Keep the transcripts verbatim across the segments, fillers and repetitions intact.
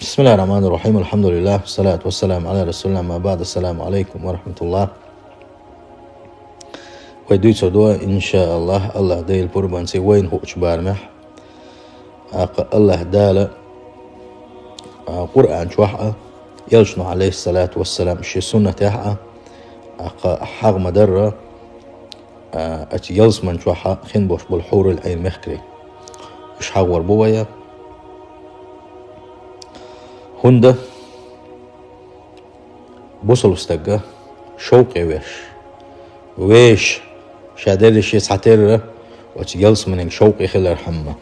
بسم الله الرحمن الرحيم. الحمد لله، والصلاة والسلام على رسول الله، أما بعد. السلام عليكم ورحمة الله. Вай дуьйцур ду, иншааллахӀ, АллахӀ Дала пурбанца вайна хуучу барамехь. ТӀаккха АллахӀ Дала, а, Къуръан чохь а, Элчано, Ӏалайхиссалату вассалам, шен суннатехь а, тӀаккха хьагӀ ма-дарра, а, оцу ялсамани чохь а хин болуш болу хьурул Ӏайн мехкарий. Уьш хьагӀор бу вай. ХӀунда бусалба стаг шовкъе веш, веш, ша дерриге цхьатерра оцу ялсаманин шовкъе хилархьама,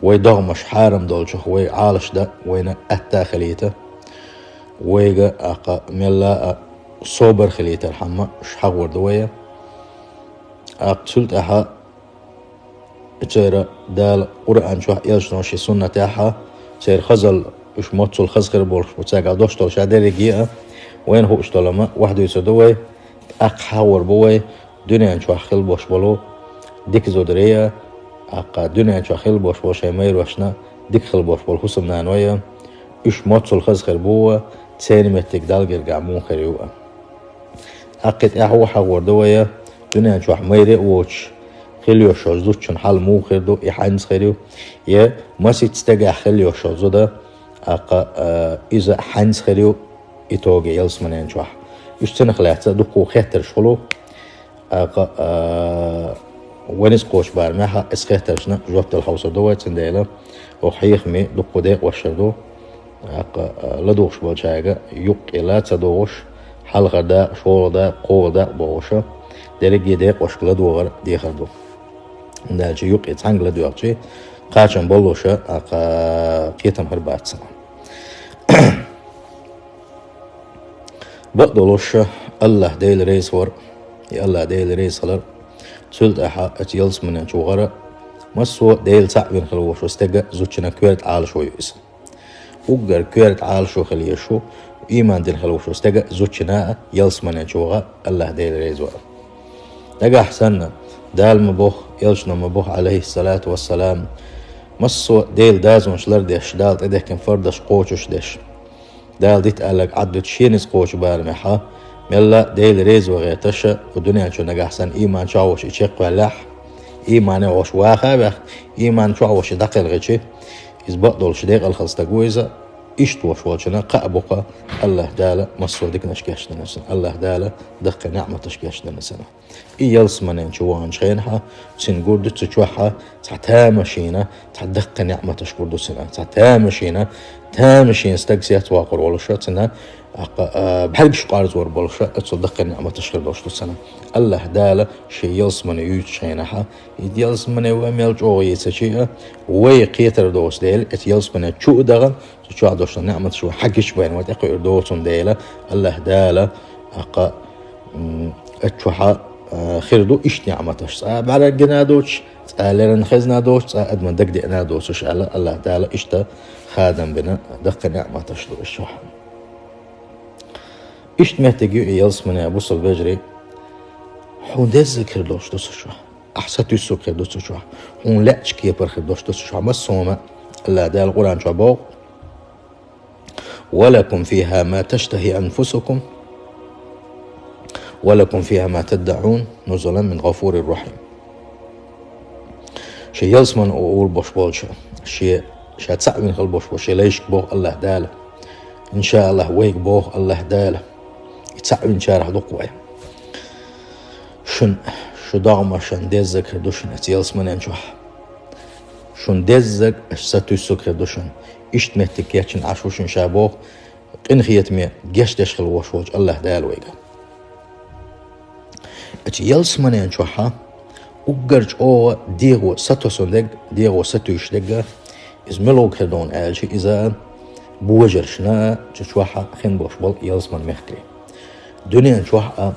вай догӀмаш хьарам долчух вай Ӏалашдан вайна атта а хилийта, вайга тӀаккха мелла а собар хилийтархьама, уьш хьагӀор ду вай. ТӀаккха цул тӀаьхьа церан Дала Къуръан чохь а, Элчано шен суннатехь а, церан хазалла уьш моццул хаза хир болуш бу, цаьргахь долуш долу ша дерриге а, вайна хууш долу ма вай дуьйцур ду вай, тӀаккха хьагӀор бу вай дуьнен чохь хила болуш болу дика зударий а, тӀаккха дуьнен чохь хила болуш болу шайн майрошна дика хила болуш болу хӀусамнаной а, уьш моццул хаза хир бу а, церан меттиг Далла гергахь муха хир ю а. ТӀаккха тӀаьхьо хьагӀор ду вай, дуьнен чохь майра а воцуш хила йолуш йолу зудчун хьал муха хир ду, и хьаьнца хир ю, я масийтта стагехь хила йолуш йолу зуда, тӀаккха, а, иза хьаьнца хир ю итоге ялсаманин чохь. Уьш цунах лаьцна дуккха хеттарш хуьлу, тӀаккха, а, вайна иза кхочу барамехь а, иза хеттаршна жоп дала хьовсур ду вай, цундела оха хьехаме дуккха декъашхир ду. ТӀаккха, а, ладугӀуш болчаьрга юккъе ла ца догӀуш, хьалхара дакъа, шолгӀа дакъа, кхоалгӀа дакъа бохуша, дерриге декъашка ладогӀар дехар ду. ХӀунда аьлча юккъе цхьаьнга ладоьгӀчи, кхачам боллуша, тӀаккха кхетам хир бац цунах. Бакъдолуш, АллахӀ Дела реза вар, и АллахӀ Дела реза хилар, цул тӀаьхьа оцу ялсаманин чу вахара, массо а Дела цхьаъ вина хила волуш волу стеган а, зудчунан а коьрта Ӏалашо ю иза. Уггар коьрта Ӏалашо хила езаш ву, ийман дина хила волуш волу стеган а, зудчунан а ялсаманин чу ваха АллахӀ Дела реза вар. Нагахь санна, Дала ма боху, Элчано ма боху, Ӏалайхиссалату вассалам, массо а Делан дозанаш лардеш, Дала тӀедехкина фардаш кхочушдеш, Дала дита аьлларг Ӏаддуьтуш, шен ницкъ кхочу барамехь а, мелла а Дела реза ван гӀерташ а, кху дуьнен чу нагахь санна ийман чохь волуш и чекхваьллехь, иймане волуш ваха а ваьхна, ийман чохь волуш и дӀакхелхичи, иза бакъдолуш декъала хилла стаг ву иза, иштта волуш волчунна кхаъ бу-кх АллахӀ Дала массо а диканаш гечдина цунна, АллахӀ Дала даккхий неӀматаш гечдина цунна. И ялсаманин чу ваханчу хенахь а, цунна гур ду цу чохь а цхьа тамашийна, цхьа даккхий неӀматаш гур ду цунна, цхьа тамашийна, тамашийна стаг сецвоккхур волуша цунна, тӀаккха, а, бӀаьргаш къорзор болуша, оццул даккхий неӀматаш хир долуш ду цунна. АллахӀ Дала шен ялсамани юьйцучу хенахь а, и ялсамани вай мел чӀогӀа йийцичи а, вай кхетар доцу дела, оцу ялсамани чу а дахана, цу чохь долуш долу неӀматаш вай хьагича байна, вай тӀекхуьур доцун дела, АллахӀ Дала, тӀаккха, м, оцу чохь а, а, хир ду иштта неӀматаш. Цкъа бӀаьргана доцуш, цкъа леррина хезна доцуш, цкъа адаман дагадеана доцуш аьлла, АллахӀ Дала иштта хадам бина даккхий неӀматаш ду оцу чохь. Иштта меттиг ю и ялсамани, бусалба вежарий, хьуна деззарг хир долуш ду цу чохь. Ахь сатуьйсург хир ду цу чохь. Хьуна лаьтташ кепара хир долуш ду цу чохь. Массо а хӀума АллахӀ Дала Къуръан чохь боху: «ولكم فيها ما تشتهي أنفسكم ولكم فيها ما تدعون نزلا من غفور رحيم». Шен ялсамани олуш болчу, шен, ша цхьаъ вина хила болуш болчу шен лайшка боху АллахӀ Дала. ИншааллахӀ, вайга боху АллахӀ Дала. И цхьаъ винчарах ду-кх вай. Шун, шун догӀмашна деззарг хир ду шуна оцу ялсаманин чохь. Шун деззарг, аш сатуьйсург хир ду шуна. Иштта меттиг кечйина Ӏаш ву шуна ша боху, къинхетаме гечдеш хила волуш волчу АллахӀ Дала вайга. Оцу ялсаманин чохь а уггар чӀогӀа дегӀо сатосун дерг, дегӀо сатуьйсуш дерг а, иза мила ву хир ду аьлча, иза божаршна цу чохь а хин болуш болу ялсамани мехкарий. Дуьнен чохь а,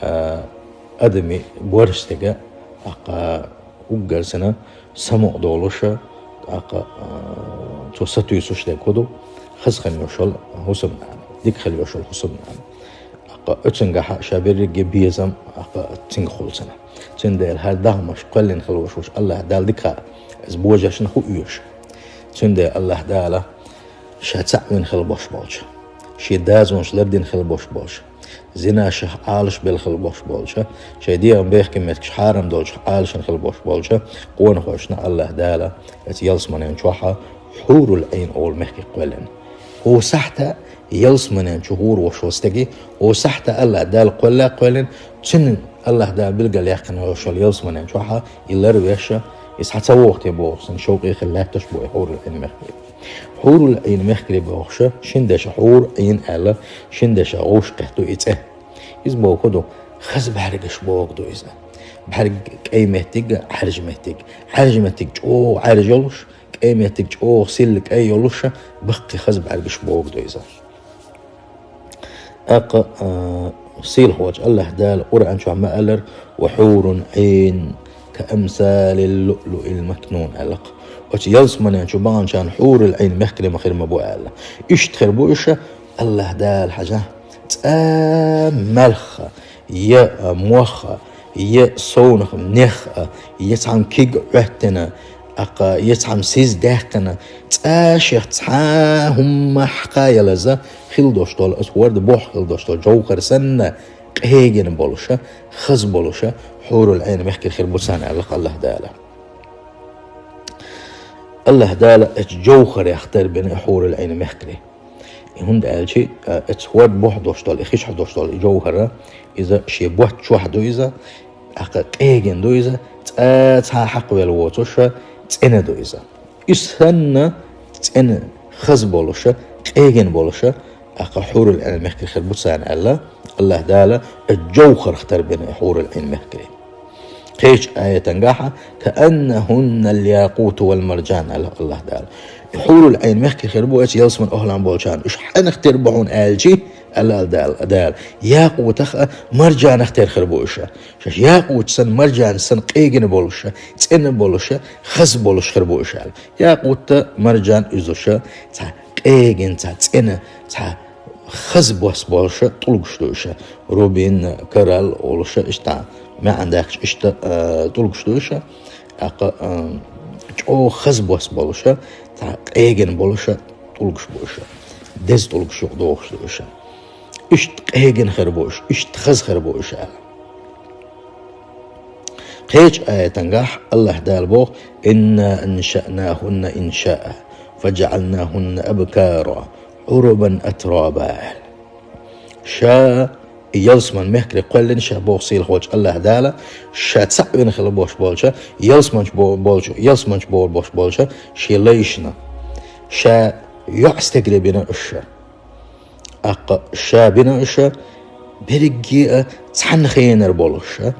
а, адамийн борша стеган, тӀаккха уггар санна самукъа долуша, тӀаккха, а, цо сатуьйсуш дерг хӀун ду, хаза хила йиш йолу хӀусамнана, дика хила йиш йолу хӀусамнана. ТӀаккха оцуьнгахь ша берриге безам, тӀаккха цуьнгахула санна. Цундела хӀара догӀмаш кхоьллина хила волуш волчу АллахӀ Дала дика хаьа, иза божаршна хӀун оьшу. Цундела АллахӀ Дала Ша цаӀ вина хила бош болча, шен дозанаш лардина хила бош болча, зинашах Ӏалашбелла хила бош болча, шайн дегӀан бехке меттигаш хьарам долча Ӏалашбина хила бош болча къонахошна АллахӀ Дала оцу ялсаманен чохь хьурул Ӏийн олу мехках кхоьллина. ХӀокху сахьта ялсаманен чу гӀур волуш волу стеган, хӀокху сахьта АллахӀ Дала кхоьллина а кхоьллина, цуьнан АллахӀ Дала билгалъяьккхина йолуш йолу ялсаманен чохь и ларвеш, иза схьа ца вогӀу те бохуш санна, шовкъе хила лаьтташ бу и хьурул Ӏийн мехкарий. Хьурул Ӏийн мехкарий бохуш, шина деша хьур, Ӏийн аьлла, шина деша гӀуш кхетта ду и цӀе. Иза боху ду, хаза бӀаьргаш боху ду иза. БӀаьрг кӀайн меттиг, Ӏаьржа меттиг. Ӏаьржа меттиг чӀогӀа Ӏаьржа йолуш, кӀайн меттиг чӀогӀа силла кӀай йолуш, баккхий хаза бӀаьргаш боху ду иза. ТӀаккха, а, сийлахьчу АллахӀ Дала Къуръан чохь ма-аллара: «Ва хьурун Ӏийн ка амсалил луълуъил макнун», аьлла-кх. Оцу ялсаманен чу баханчарна хьурул Ӏийн мехкарий ма хир ма бу аьлла. Иштта хир бу уьш, АллахӀ Дала хьажа, цкъа малх а, я, а, мох а, я совнах нех а, я цхьамма киг Ӏоьттина, тӀаккха я цхьамма сиз даьккхина, цкъа шех цхьа а хӀумма хьакха ялаза хила долуш долу, аса хӀорда бохь хила долуш долу жовхар санна, къегина болуша, хаза болуша, хьурул Ӏийн мехкарий хир бу царна аьлла-кх АллахӀ Дала. АллахӀ Дала оцу жовхарех тарбина и хьурул Ӏийн мехкарий. И хӀунда аьлча, а, оцу хӀорда бохь долуш долу, и хиш хьа долуш долу и жовхар, иза шен ботт чохь ду иза, тӀаккха къегина ду иза, цкъа цхьа хьакхавелла воцуша, цӀена ду иза. И санна цӀена, хаза болуша, къегина болуша, тӀаккха хьурул Ӏийн мехкарий хир бу царна аьлла, АллахӀ Дала оцу жовхарх тарбина и хьурул Ӏийн мехкарий. Кхечу аятангахь: «Кааннахуннал якъуту вал маржан», аьлла АллахӀ Дала. И хьурул Ӏийн мехкарий хир бу оцу ялсаманин охьалан болчарна, уьш хьанах тера бу хьуна аьлча, аьлла Дала, Дала, якъутах а, маржанах тера хир бу уьш. Шаьш якъут санна, маржан санна къегина болуша, цӀена болуша, хаза болуш хир бу уьш аьлла. Якъут а, маржан уьзуша, цхьа къегина, цхьа цӀена, цхьа хаза бос болуша тӀулгаш ду уьш. Рубин, коралл олуша, иштта маьӀна даьккхича, иштта, а, тӀулгаш ду уьш. ТӀаккха, а, чӀогӀа хаза бос болуша, цхьа къегина болуша тӀулгаш бу уьш. Деза тӀулгаш юкъа дохуш ду уьш. Иштта къегина хир бу уьш, иштта хаза хир бу уьш аьлла. Кхечу аятангахь АллахӀ Дала боху: «Инна аншаънахунна иншаъа, фаджаъалнахунна абкара, Ӏурубан атраба», аьлла. Ша и ялсаманин мехкарий кхоьллина ша боху сийлахьчу АллахӀ Дала, ша цхьаъ вина хила бош болча, ялсаманчу бо-, болчу, ялсаманчу бо-, бош болча шен лайшна. Ша йоӀ стегарий бина уьш ша. ТӀаккха ша бина уьш, берриге а цхьана хенара болуш ша.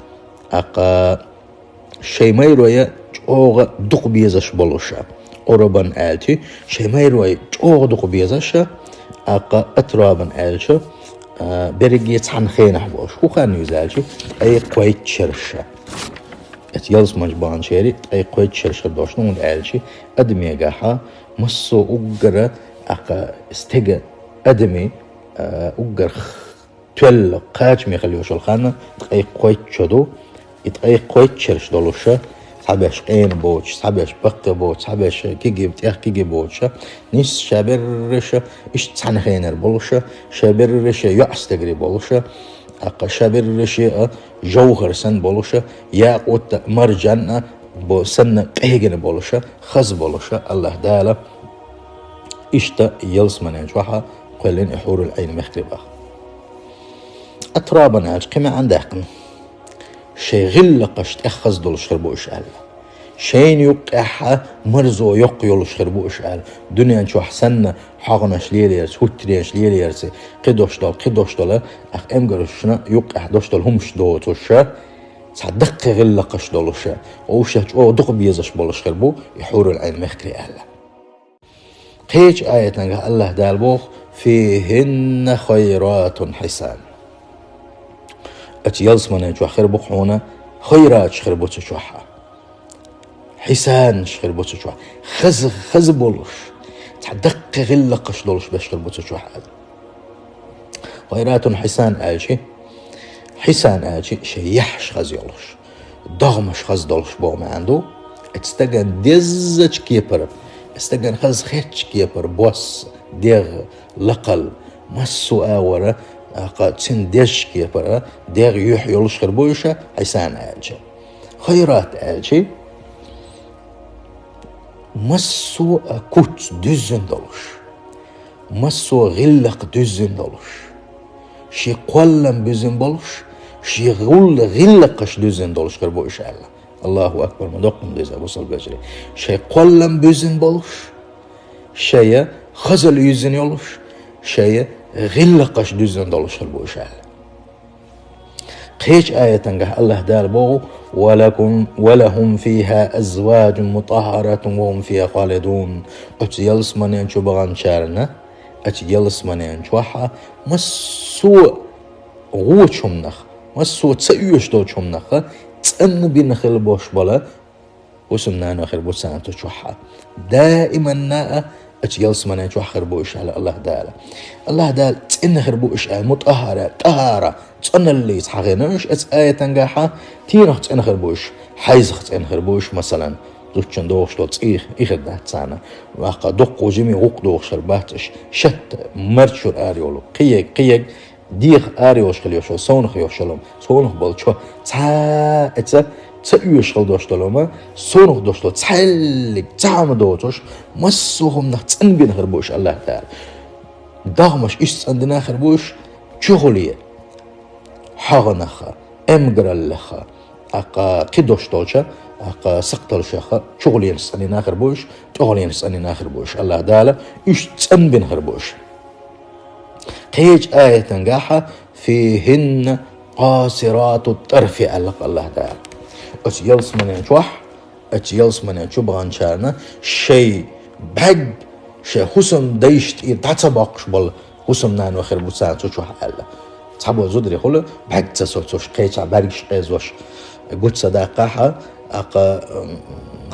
ТӀаккха шайн майрой чӀогӀа дукха безаш болуш ша. Ӏурубан аьлча, шайн майрой чӀогӀа дукха безаш ша. ТӀаккха атраба аьлча, а, берриге а цхьана хенахь болуш. ХӀун хан ю иза аьлча, ткъе кхойтта шераш ша. Оцу ялсаманчу баханчеран ткъе кхойтта шераш хир долуш ду, хӀунда аьлча адамегахь массо а уггара, тӀаккха стеган адамийн, а, уггар х-, тоьлла кхачаме хила йиш йолу хан ткъе кхойтта шо ду. И ткъе кхойтта шераш долуш ша, цхьаберш къена боцуш, цхьаберш баккхий боцуш, цхьаберш кегий, тӀех кегий боцуш ша, нисса ша берриш а иштта цхьана хенара болуш ша, ша берриш а йоӀ стегарий болуш ша, тӀаккха ша берриш а жовхар санна болуш ша, якъут а, маржан а бо-, санна къегина болуш ша, хаза болуш ша, АллахӀ Дала иштта ялсаманин чохь кхоьллина и хьурул Ӏийн мехкарий боху. Атраба аьлча кхин маьӀна даьккхина. Шайн гӀиллакхаш тӀех хаза долуш хир бу уьш аьлла. Шайна юккъехь марзо йоккха йолуш хир бу уьш аьлла. Дуьнен чохь санна хьогӀанаш лелаярца, хӀуттаренаш лелаярца, кхидолуш долу, кхидолуш долу, тӀаккха эмгаршна юккъехь долуш долу хӀумаш доцуш ша, цхьа даккхий гӀиллакхаш долуш ша, уьш чӀогӀа дукха безаш болуш хир бу и хьурул Ӏийн мехкарий аьлла. Кхечу аятангахь АллахӀ Дала боху: «Фихинна хайратун хьисан». Оцу ялсаманин чохь хир бу хьуна хайраташ хир бу цу чохь. Хьисанаш хир бу цу чохь. Хаза, хаза болуш, цхьа даккхий гӀиллакхаш долуш берш хир бу цу чохь аьлла. Хайратун хьисан аьлча, хьисан аьлча шайн яхьаш хаза йолуш, догӀмаш хаза долуш боху маьӀна ду. Оцу стагана дезачу кепара, оцу стагана хаза хеттачу кепара бос, дегӀ, лакхал, массо а агӀора, тӀаккха цуьнан дезачу кепара дегӀ, юьхь йолуш хир бу уьш, хьисана аьлча. Хайрат аьлча, массо а куц дуьззина долуш, массо а гӀиллакх дуьззина долуш, шен кхоллам буьззина болуш, шен гӀулла гӀиллакхаш дуьззина долуш хир бу уьш аьлла. Аллаху акбар, ма доккхун деза, бусалба вежарий. Шайн кхоллам буьззина болуш, шайн хазалла юьззина йолуш, шайн гӀиллакхаш дуьззина долуш хир бу уьш аьлла. Кхечу аятангахь Аллаха Дала боху: «Ва лакум, ва лахум фиха азважун мутаххаратун ва хум фиха халидун». Оцу ялсаманен чу баханчарна, оцу ялсаманен чохь массо а гӀочу хӀуманах, массо а ца оьшуш долчу хӀуманах цӀанбина хила болуш болу хӀусамнаной хир бу царна цу чохь. Даиманна а оцу ялсаманен чохь хир бу уьш аьлла Аллаха Дала. Аллаха Дала цӀена хир бу уьш аьлла, мутаххара, тӀахара, цӀаналлица хьахийна уьш оцу аятангахь, тӀенах цӀена хир бу уьш, хьайзах цӀена хир бу уьш, масалан, зудчун дохуш долу цӀий, и хир дац царна. Ваккха дуккха жима гӀуллакх дохуш хир бац уьш, шатта, марчуьра ара йолу, кхиег, кхиег, деха ара йолуш хила йолуш йолу, совнах йолуш йолу, совнах болчу, цхьа а ца, ца оьшуш хила долуш долу, ма, совнах долуш долу, цхьаьллиг, цхьа а ма доцуш, массо а хӀуманах цӀанбина хир бу уьш Аллаха Дала. ДогӀмаш иштта цӀандина хир бу уьш, чухуле, хьагӀанаха, эмгараллаха, тӀаккха кхидолуш долчу, тӀаккха сакхталлашаха, чухуленаш цӀандина хир бу уьш, тӀехуленаш цӀандина хир бу уьш Аллаха Дала, уьш цӀанбина хир бу уьш. Кхечу аятангахь: «Фихинна къасирату тӀарфи», аьлла Аллаха Дала. Оцу ялсаманен чохь, оцу ялсаманен чу баханчарна шайн бӀаьрг, шайн хӀусам дайшна тӀера дӀа ца боккхуш болу хӀусамнаной хир бу царна цу чохь аьлла. Цхьаболу зударий хуьлу бӀаьрг ца соцуш, кхечахь бӀаьргаш къезвеш, гучу ца даккхахь, тӀаккха, м,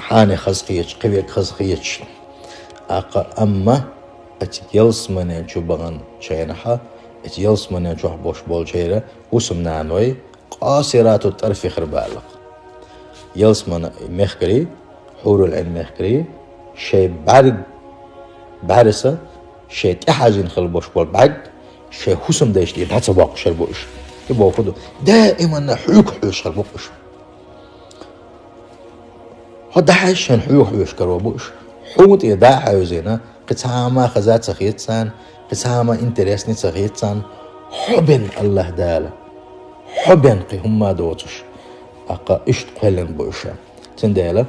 хьанех хазахеташ, кхиверг хазахеташ. ТӀаккха, амма оцу ялсаманен чу баханчарна, оцу ялсаманен чохь болуш болчеран хӀусамнаной къасирату тӀарфи хир бу аьлла. Ялсаманин мехкарий, хьурул-Ӏин мехкарий, шайн бӀаьрг, бӀаьрса, шайн тӀехьажийна хила болуш болу бӀаьрг, шайн хӀусамдайшна тӀера дӀа ца боккхуш хир бу уьш. И бохург ду, даиманна хьоьгуш хир бу уьш. Хьо дӀахьаьжча, шайна хьоьгуш каро бу уьш. Хьуна тӀера дӀа а хьаьвзина, кхин цхьа хӀума хаза ца хета царна, кхин цхьа хӀума интересни ца хета царна, хьо бен Аллаха Дала, хьо бен кхин хӀумма доцуш, тӀаккха иштта кхоьллина бу уьш. Цундела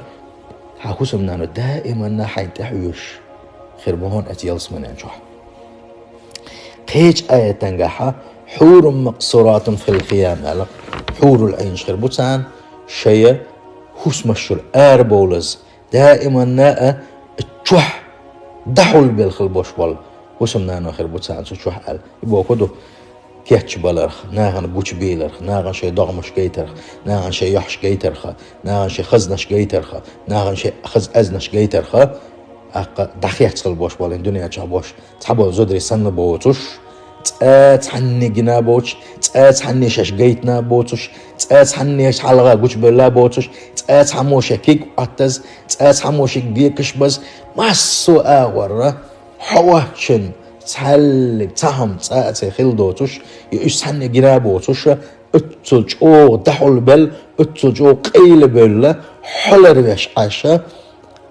хьан хӀусамнаной даиманна хьайна тӀехьоьгуш хир бу хьуна оцу ялсаманен чохь. Кхечу аятангахь: «Хьурун макъсуратун фил хиям», аьлла, хьурул-Ӏинаш хир бу царна, шайн хӀусамаш чуьра арабовлаза, даиманна а чохь дӀахьулбелла хила болуш болу хӀусамнаной хир бу царна цу чохь аьлла. И бохург ду, кечбаларх, нахана гучубийларх, нахана шайн догӀмаш гайтарх, нахана шайн юьхьаш гайтарх, нахана шайн хазнаш гайтарх, нахана шайн хаза аьзнаш гайтарх, тӀаккха дӀахецна хила болуш болу дуьнен чохь болуш цхьаболу зударий санна боцуш, цкъа цхьанне гина боцуш, цкъа цхьанне шаьш гайтина боцуш, цкъа цхьанне шаьш хьалха гучубелла боцуш, цкъа цхьаммо шайн куьг Ӏоттаза, цкъа цхьаммо шиъ гекаш база, массо а агӀорра хьо воцчунна цхьаьллиг цхьа хӀума цкъа а ца хила доцуш, я уьш цхьанне гина боцуш, уьццул чӀогӀа дӀахьулбелла, уьццул чӀогӀа къайлабевлла, хьо ларвеш Ӏаш,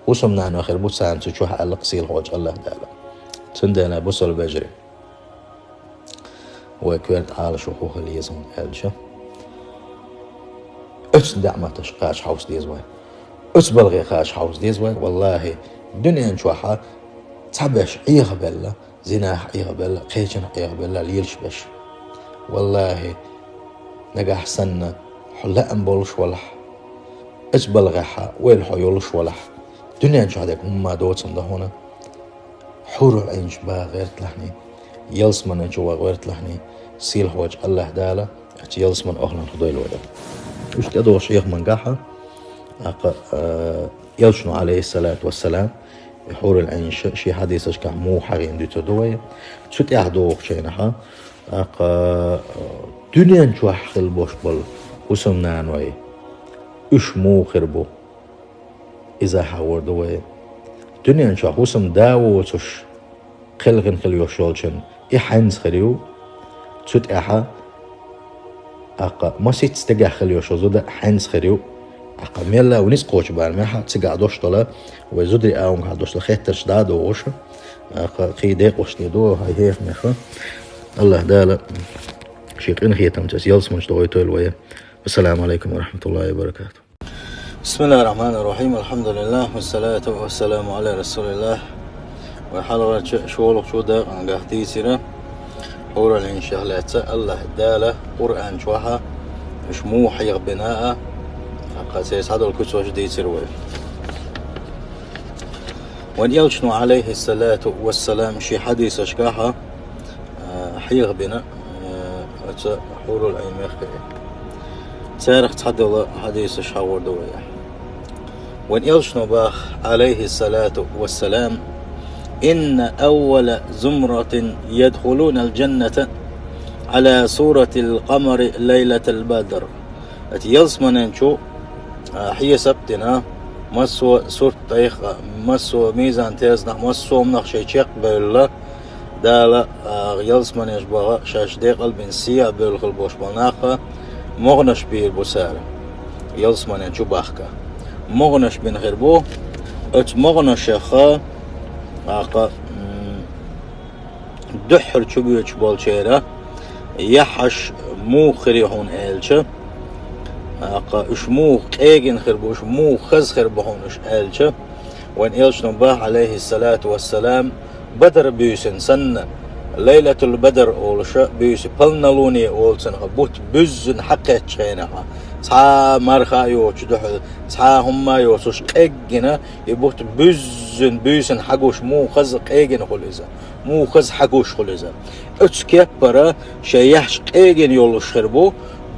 хӀусамнаной хир бу царна цу чохь аьлла сийлахьчу Аллаха Дала. Цундела, бусалба вежарий, вай коьрта Ӏалашо хӀун хила еза хьуна аьлча, оцу даьӀматаш кхача хьовса деза вай. Оцу балхе кхача хьовса деза вай. Валлахи, дуьнен чохь цхьаберш Ӏехабелла, зинах Ӏехабелла, кхечанах Ӏехабелла лелаш берш. Валлахи, нагахь санна хьо лаам болуш валахь, оцу балхехь ойла хьо йолуш валахь, дуьнен чохь дерг хӀумма доцург ду хьуна. Хьурул-Ӏинаш бан гӀерта лахьний, ялсаманен чу ван гӀерта лахьний, сийлахьчу Аллаха Дала оцу ялсаманин охӀланах дойла вай. Уьш тӀедогӀуш хьехамангахь, тӀаккха, а, Элчано, Ӏалайхиссалату вассалам, и хьурул-Ӏинаш шен хьадисашкахь муха хьахийна дуьйцур ду вай. Цу тӀехь догӀучу хенахь, тӀаккха, а, дуьнен чохь хила болуш болу хӀусамнаной, уьш муха хир бу, иза хьахор ду вай. Дуьнен чохь хӀусамда воцуш, кхелхина хила йолуш йолчун и хьенца хир ю, цу тӀехьа, тӀаккха масийтта стегехь хила йолуш йолу зуда хьенца хир ю, тӀаккха мелла а ву ницкъ кхочу барамехь, цигахь долуш долу, вай зударий агӀонгахь долуш долу хеттарш дӀа а дохуш, тӀаккха кхин декъашхо ду хьайн хьехамех. АллахӀ Дала шен къинхетамца оцу ялсаманчу дохуьйтийла вай. Ассаламу алейкум ва рахматуллахи ва баракатух. بسم الله الرحمن الرحيم. الحمد لله والصلاة والسلام على رسول الله. Вай хьалхарчу, шолгӀачу дакъангахь дийцира хьурул-Ӏийнех лаьцна АллахӀ Дала Къуръан чохь уьш муха хьехабина а, тӀаккха церан схьадолу куьцаш дийцира вай. Вайн элчано, алейхиссалату вассалам, шен хьадисашкахь а, хьехабина, а, оцу хьурул-Ӏийн мехкарий. Царах цхьадолу хьадисаш хьахор ду вай. Вайн элчано боху, алейхиссалату вассалам: «إن أول زمرة يدخلون الجنة على صورة القمر ليلة البدر». Оцу ялсаманин чу, а, хьесап а дина, массо а сурт тӀехь а, массо а мизан-терзанах, массо а хӀуманах шайн чекх а бевлла, Дала, а, ялсаманеш баха шаьш декъал а бина, сий а бевлла хила болуш болу нах а, могӀанаш бийр бу цара. Ялсаманин чу бахка. МогӀанаш бина хир бу, оцу могӀанашах, а, кха, м, дуьххьара чу боьдуш болчеран яххьаш муха хир ю хьуна аьлча, тӀаккха уьш муха къегина хир бу, уьш муха хаза хир бу хьуна уьш аьлча, вайн элчано боху, алейхиссалату вассалам, Бадар буьйсанна санна, Лайлатул Бадар олуш буьйса, полнолуние олу цунах, бутт буьззина хьакхеттачу хенахь, цхьа а марха а йоцуш дуьхьал, цхьа а хӀумма а йоцуш, къеггина и бутт буьззина буьйсанна хьагуш муха хаза къегина хуьлу иза. Муха хаза хьагуш хуьлу иза. Оцу кеппара шайн яххьаш къегина йолуш хир бу,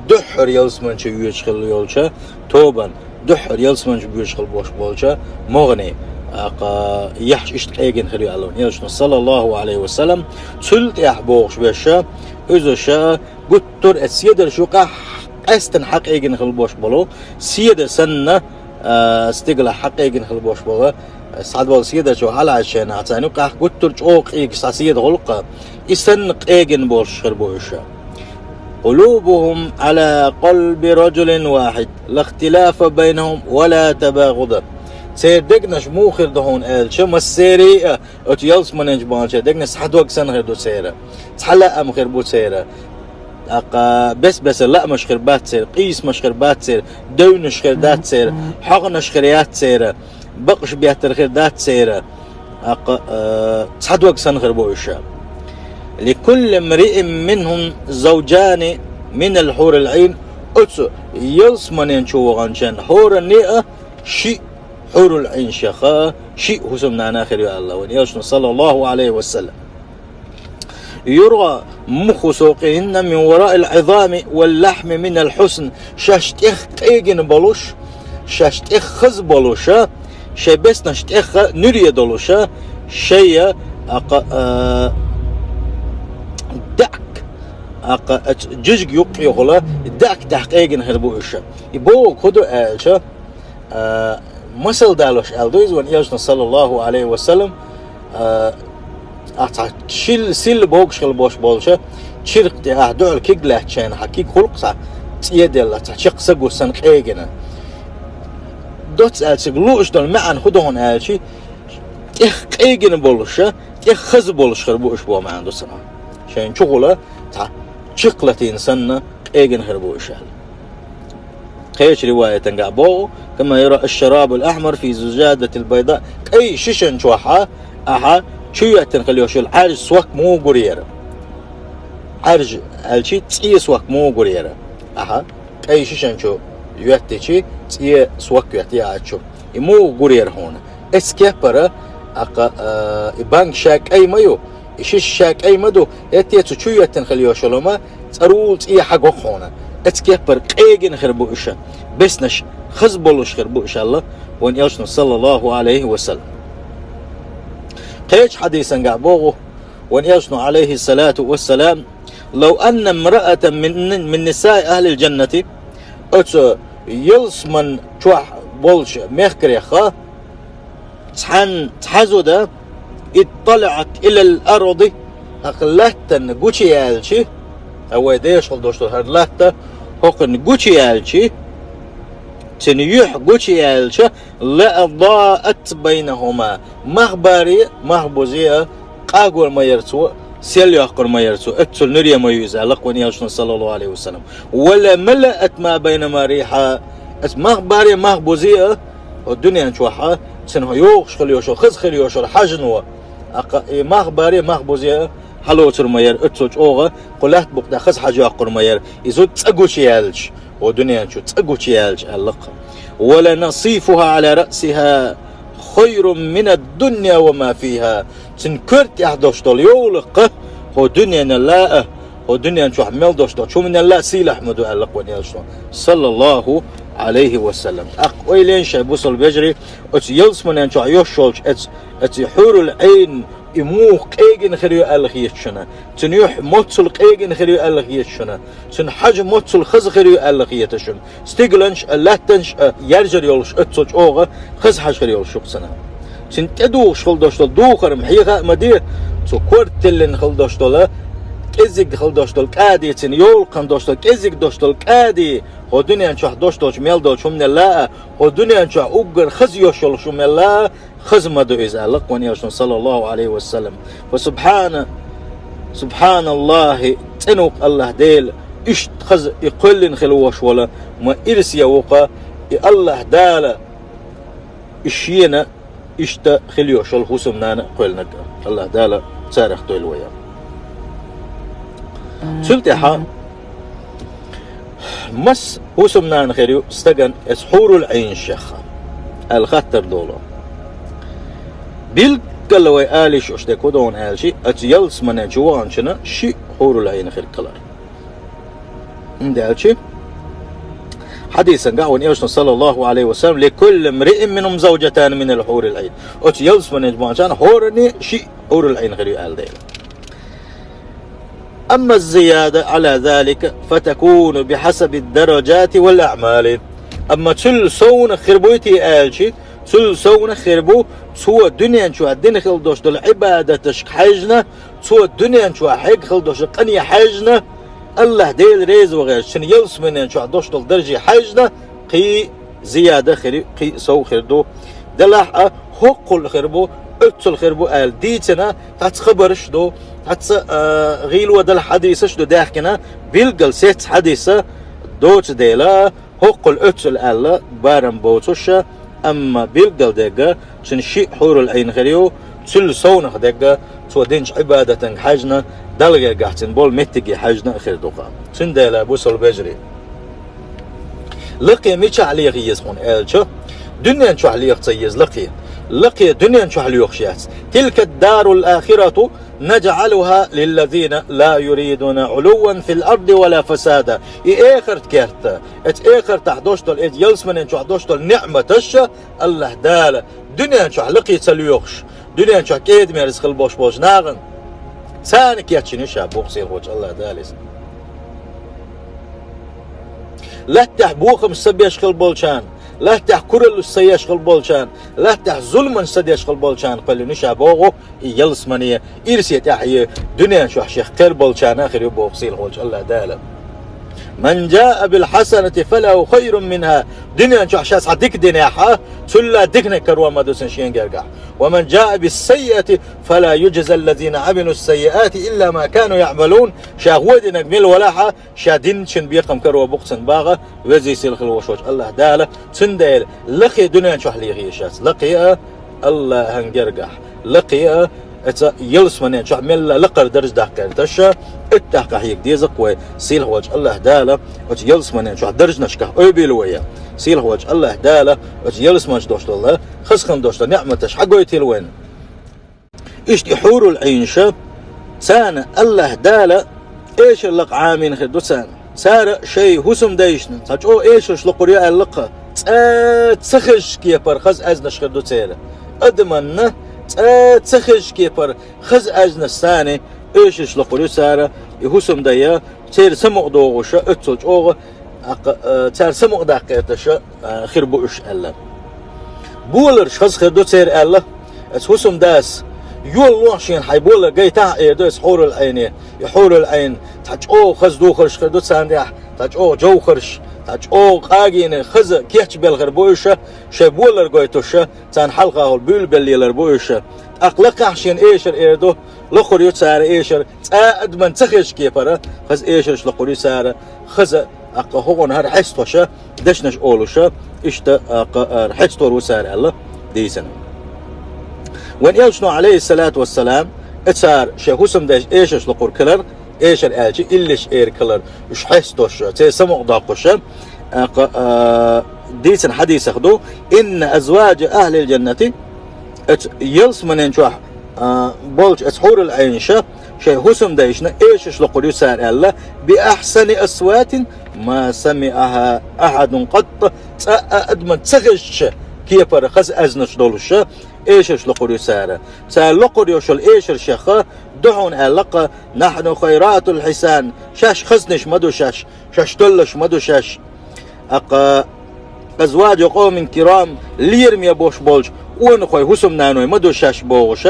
дуьххьара ялсамани чу воьдуш хилла йолча тобанна, дуьххьара ялсамани чу боьдуш хилла болуш болча могӀане, тӀаккха яххьаш иштта къегина хир ю аьлла вайн элчано, саллаллаху алейхи ва саллам, цул тӀаьхьа бохуш берш, иза ша гуттар а седарш юкъахь къаьстина хьакъегина хила болуш болу, седа санна, а, стигалахь хьакъегина хила болуш болу, схьадолу седарчо хьалаьцначу хенахь царна юкъахь гуттар а чӀогӀа къийгаш схьа седа гӀуллакх, и санна къегина болуш хир бу уьш. «قلوبهم على قلب رجل واحد لا اختلاف بينهم ولا تباغض». Церан дегнаш муха хир ду хьуна аьлча, массерий а оцу ялсаманин чу баханчеран дегнаш цхьа дог санна хир ду церан. Цхьа лаам хир бу церан. ТӀаккха бес-бесара лаамаш хир бац церан, къийсамаш хир бац церан, девнаш хир дац церан, хьоганаш хир яц церан, бакъаш беттар хир дац церан. ТӀаккха, а, цхьа дог санна хир бу уьш. «لكل امرئ منهم زوجان من الحور العين». Оцу ялсаманин чу ваханчеран хӀоранна а шиъ хьурул-Ӏийнех шиъ хӀусамнана хир ю аьлла вайн элчано, саллаллаху алейхи ва саллам. «يرى مخ سوقهن من وراء العظام واللحم من الحسن». Шаьш тӀех къегина болуш, шаьш тӀех хаза болуш, шайн беснаш тӀех нуьре долуш, шайн, а, кха, а, даьӀахк, а, кха, а, жижиг юккъехула даьӀахк тӀехь къегина хир бу уьш. И бохург хӀун ду аьлча, а, масал далош аьлла ду иза вайн элчано, саллаллаху алейхи ва саллам, а, ахь цхьа шил-, силла богуш хила болуш болча чиркх тӀе ахь дуьхьал киг лаьттачу хенахь, хьан киг хуьлу-кх цхьа цӀе а делла, цхьа чекх са гуш санна къегина. Доцца аьлча цига лууш долу маьӀна хӀун ду хьуна аьлча, тӀех къегина болуш, тӀех хаза болуш хир бу уьш боху маьӀна ду цунах. Шайна чухула цхьа чиркх латийна санна къегина хир бу уьш аьлла. Кхечу риваятангахь боху: «كما يرى الشراب الأحمر في زجاجة بيضاء». КӀайн шишан чохь ахьа чу йоьттина хила йолуш йолу Ӏаьржа сок муха гур яра. Ӏаьржа аьлчи цӀе сок муха гур яра. Ахьа кӀайн шишан чу йоьттичи цӀе сок йоьттий ахьа чу. И муха гур яра хьуна. Эцу кеппара, аккха, а, и банка ша кӀай ма ю, и шиша ша кӀай ма ду, хӀетте а цу чу йоьттина хила йолуш йолу ма, цӀарула цӀе хьагу-кх хьуна. Эцу кеппара къегина хир бу уьш. Беснаш хаза болуш хир бу уьш аьлла вайн элчано, саллаллаху алейхи ва саллам. Кхечу хьадисангахь боху вайн элчано, алейхиссалату вассалам: «لو أن امرأة من، من نساء أهل الجنة», оцу ялсаман чохь болчу мехкарех цхьан-, цхьа зуда اطلعت إلى الأرض, хӀокху лаьттан гучуяьлча, а вай дешхал долуш долу хӀара латта, хӀокхуьнан гучуяьлча, цуьнан юьхь гучуяьлча, لأضاءت بينهما, мах баре а, мах бузе а къагор ма яра цо, сел йоккхур ма яра цо, оццул нуьре ма ю иза, аьлла-кх вайн элчано, саллаллаху Ӏалайхи ва саллам. ولملأت ما بينهما ريحا, оцу мах баре а, мах бузе а, хӀокху дуьнен чохь а, цуьнан хьо йогӀуш хила йолуш, хаза хила йолуш хьаьжно, тӀаккха и мах баре а, мах бузе а, хьалоцур ма яра, оццул чӀогӀа кху лаьтта букъ тӀехь хаза хьажа йоккхур ма яра, иза цӀа гучуяьлча, хӀокху дуьнен чу цӀа гучуяьлча, аьлла-кх. ولنصيفها على رأسها خير من الدنيا وما فيها. Цуьнан коьрта тӀехь долуш долу йовлакх хӀокху дуьненал а, хӀокху дуьнен чохь мел долуш долчу хӀуманал а сийлахь ма ду, аьлла-кх вайн элчано, саллаллаху Ӏалайхи ва саллам. ТӀаккха ойла йо шайн, бусалба вежарий, оцу ялсаманен чохь йолуш йолчу оцу, оцу хьурул Ӏайн, и муха къегина хир ю аьлла хета шуна, цуьнан юьхь моццул къегина хир ю аьлла хета шуна, цуьнан хьажа моццул хаза хир ю аьлла хета шуна, стигланаш а, лаьттанаш а яржар йолуш, оццул чӀогӀа хаза хьажа хир йолуш ю-кх цуьнан. Цуьнан тӀедугӀуш хила долуш долу духар-м хьеха а ма де, цу корта тиллина хила долуш долу, кӀеззиг хила долуш долу кӀади, цуьнан йовлакхана долуш долу, кӀеззиг долуш долу кӀади, хӀокху дуьнен чохь долуш долчу мел долчу хӀуманал а, хӀокху дуьнен чохь уггар хаза йолуш йолу хӀуманал а, хаза ма ду иза, аьлла-кх вайн элчано, саллаллаху Ӏалайхи ва саллам. Ва субхьана, субхьаналлахи, цӀена ву-кх АллахӀ Дела, иштта хаза и кхоьллина хила волуш волу, ма ирсе ву-кх и АллахӀ Дала, и шена иштта хила йолуш йолу хӀусамнана а кхоьллинарг а. АллахӀ Дала царах дойла вай. Цул тӀаьхьа, маса хӀусамнана хир ю стагана оцу хьурул Ӏийнашех, аьлла хаттар долу. Билггала вай ала йиш йолуш дерг хӀун ду аьлча, оцу ялсаманен чу ваханчунна шиъ хьурул Ӏийн хир хилар. ХӀунда аьлча хьадисан тӀехь вайн элчано, саллаллаху Ӏалайхи ва саллам: «لكل امرئ منهم زوجتان من الحور العين». Оцу ялсаманен чу ваханчунна хӀоранна шиъ хьурул Ӏийн хир ю аьлла дела. أما الزيادة على ذلك فتكون بحسب الدرجات والأعمال. Амма цул совнах хир буй те аьлча, цул совнах хир бу, цо дуьнен чохь дина хила долуш долу Ӏибадаташка хьаьжна, цо дуьнен чохь хьегна хила долуш долу къине хьаьжна, АллахӀ Дела реза ван гӀерташ, цуьнан ялсаманен чохь долуш долу дарже хьаьжна, кхин зияда хир ю, кхин сов хир ду. Делахь а, хӀоккхул хир бу, оццул хир бу аьлла дийцина, цхьацца хабарш ду, цхьацца, а, гӀийло долу хьадисаш ду даьхкина, билггал сецца хьадис доцу дела, хӀоккхул оццул аьлла барам боцуш, амма билггал дерг, цуьнан шиъ хьурул Ӏийн хир ю, цул совнах дерг, цо динчу Ӏибадатанга хьаьжна, Далла гергахь цуьнан болу меттиге хьаьжна а хир ду-кх. Цундела, бусалба вежарий, лакхе мичахь леха еза хьуна аьлча, дуьнен чохь леха ца еза лакхе. Лакхе дуьнен чохь лоьхуш яц. تلك الدار الآخرة نجعلها للذين لا يريدون علوا في الأرض ولا فسادا. И эхарт керта, оцу эхартахь долуш долу, оцу ялсаманен чохь долуш долу ниъматаш АллахӀ Дала дуьнен чохь лакхе ца лоьхуш, дуьнен чохь кӀеда-мерза хила болуш болчу нахана, царна кечйина ю ша, боху сийлахьчу АллахӀ Дала иза. Лаьттахь бохамаш ца беш хила болчарна, лаьттахь кураллаш ца еш хила болчарна, лаьттахь зуламаш ца деш хила болчарна кхоьллина ю ша, боху, и ялсамане, ирсе тӀаьхье, дуьнен чохь шех кхер болчарна а хир ю, боху сийлахьчу АллахӀ Дала. من جاء بالحسنة فله خير منها. Дуьнен чохь ша цхьа дика динехь, цул а диканиг карор ма ду цунна шен гергахь. ومن جاء بالسيئة فلا يجزى الذين عملوا السيئات إلا ما كانوا يعملون. Ша вон динарг мила валахь, ша динчун бекхам карор бу-кх цунна, боху веза-сийлахь хила волуш волчу АллахӀ Дала. Цундела лакхе дуьнен чохь леха езаш яц. Лакхе а АллахӀан гергахь, лакхе а оцу ялсаманен чохь мелла лакхара дарж даккха гӀерташ, оцу тӀехь къахьега деза-кх вай, сийлахь волчу АллахӀ Дала оцу ялсаманен чохь даржнашкахь ойбийла вай. Сийлахь волчу АллахӀ Дала оцу ялсамане долуш долу, хазахана долуш долу ниъматаш хьагойтийла вайна. Иштта и хьурул Ӏийнаш, царна АллахӀ Дала эшар лакха Ӏамийна хир ду царна. Цара шайн хӀусамдайшна цхьа чӀогӀа эшарш локхур ю аьлла-кх, цкъа ца хезачу кепара хаза аьзнаш хир ду церан. Адаманна цкъа ца хезачу кепара хаза аьзнаш царна эшарш локхур ю цара, и хӀусамдай, церан самукъа догӀуш, оццул чӀогӀа, тӀаккха, а, цара самукъадаккха гӀерташ, а, хир бу уьш аьлла. Боларш хаза хир ду церан аьлла, оцу хӀусамдас Йолалуш шена хьайн болар гайтахь, эр ду иза хьурул Ӏайне. И хьурул Ӏайн цхьа чӀогӀа хаза духарш хир ду царна тӀехь, цхьа чӀогӀа жовхарш, цхьа чӀогӀа къагийна хаза кечбелхар бу уьш, шайн болар гойтуш, царна хьалхахула буьйлабелла лелар бу уьш. ТӀаккха лакхахь шена эшар эр ду, лохур ю цара эшар, цкъа а адамна ца хезачу кепара хаза эшарш лохур ю цара, хаза, тӀаккха хӀокхунна хӀара хьестахьош, дешнаш олуш, иштта, тӀаккха, хӀара хьестор ву цара аьлла дийцина. Вайн элчано, Ӏалайхиссалату вассалам, и цара шайн хӀусамдайшна эшарш лохур хилар, эшар аьлча, иллеш эр хилар, уьш хьестош, церан самукъадоккхуш, тӀаккха, дийцина хьадисах ду: «Инна азваджа ахлил джаннати», оцу ялсаманин чохь, а, болчу оцу хьурул Ӏайнаша шайн хӀусамдайшна эшарш лохур ю цара аьлла, «би ахьсани асватин ма самиаха ахьадун къатт», цкъа а адамна ца хезачу кепара хаза аьзнаш долуш эшарш лохур ю цара. Цара лохур йолуш йолу эшаршех ду хьуна аьлла-кх: «Нахьну хайратул хьисан», шаьш хазнаш ма ду шаьш, шаьш тоьллаш ма ду шаьш. ТӀаккха: «Азваджу къовмин кирам», лераме бош болчу къонахойн хӀусамнаной ма ду шаьш бохуш,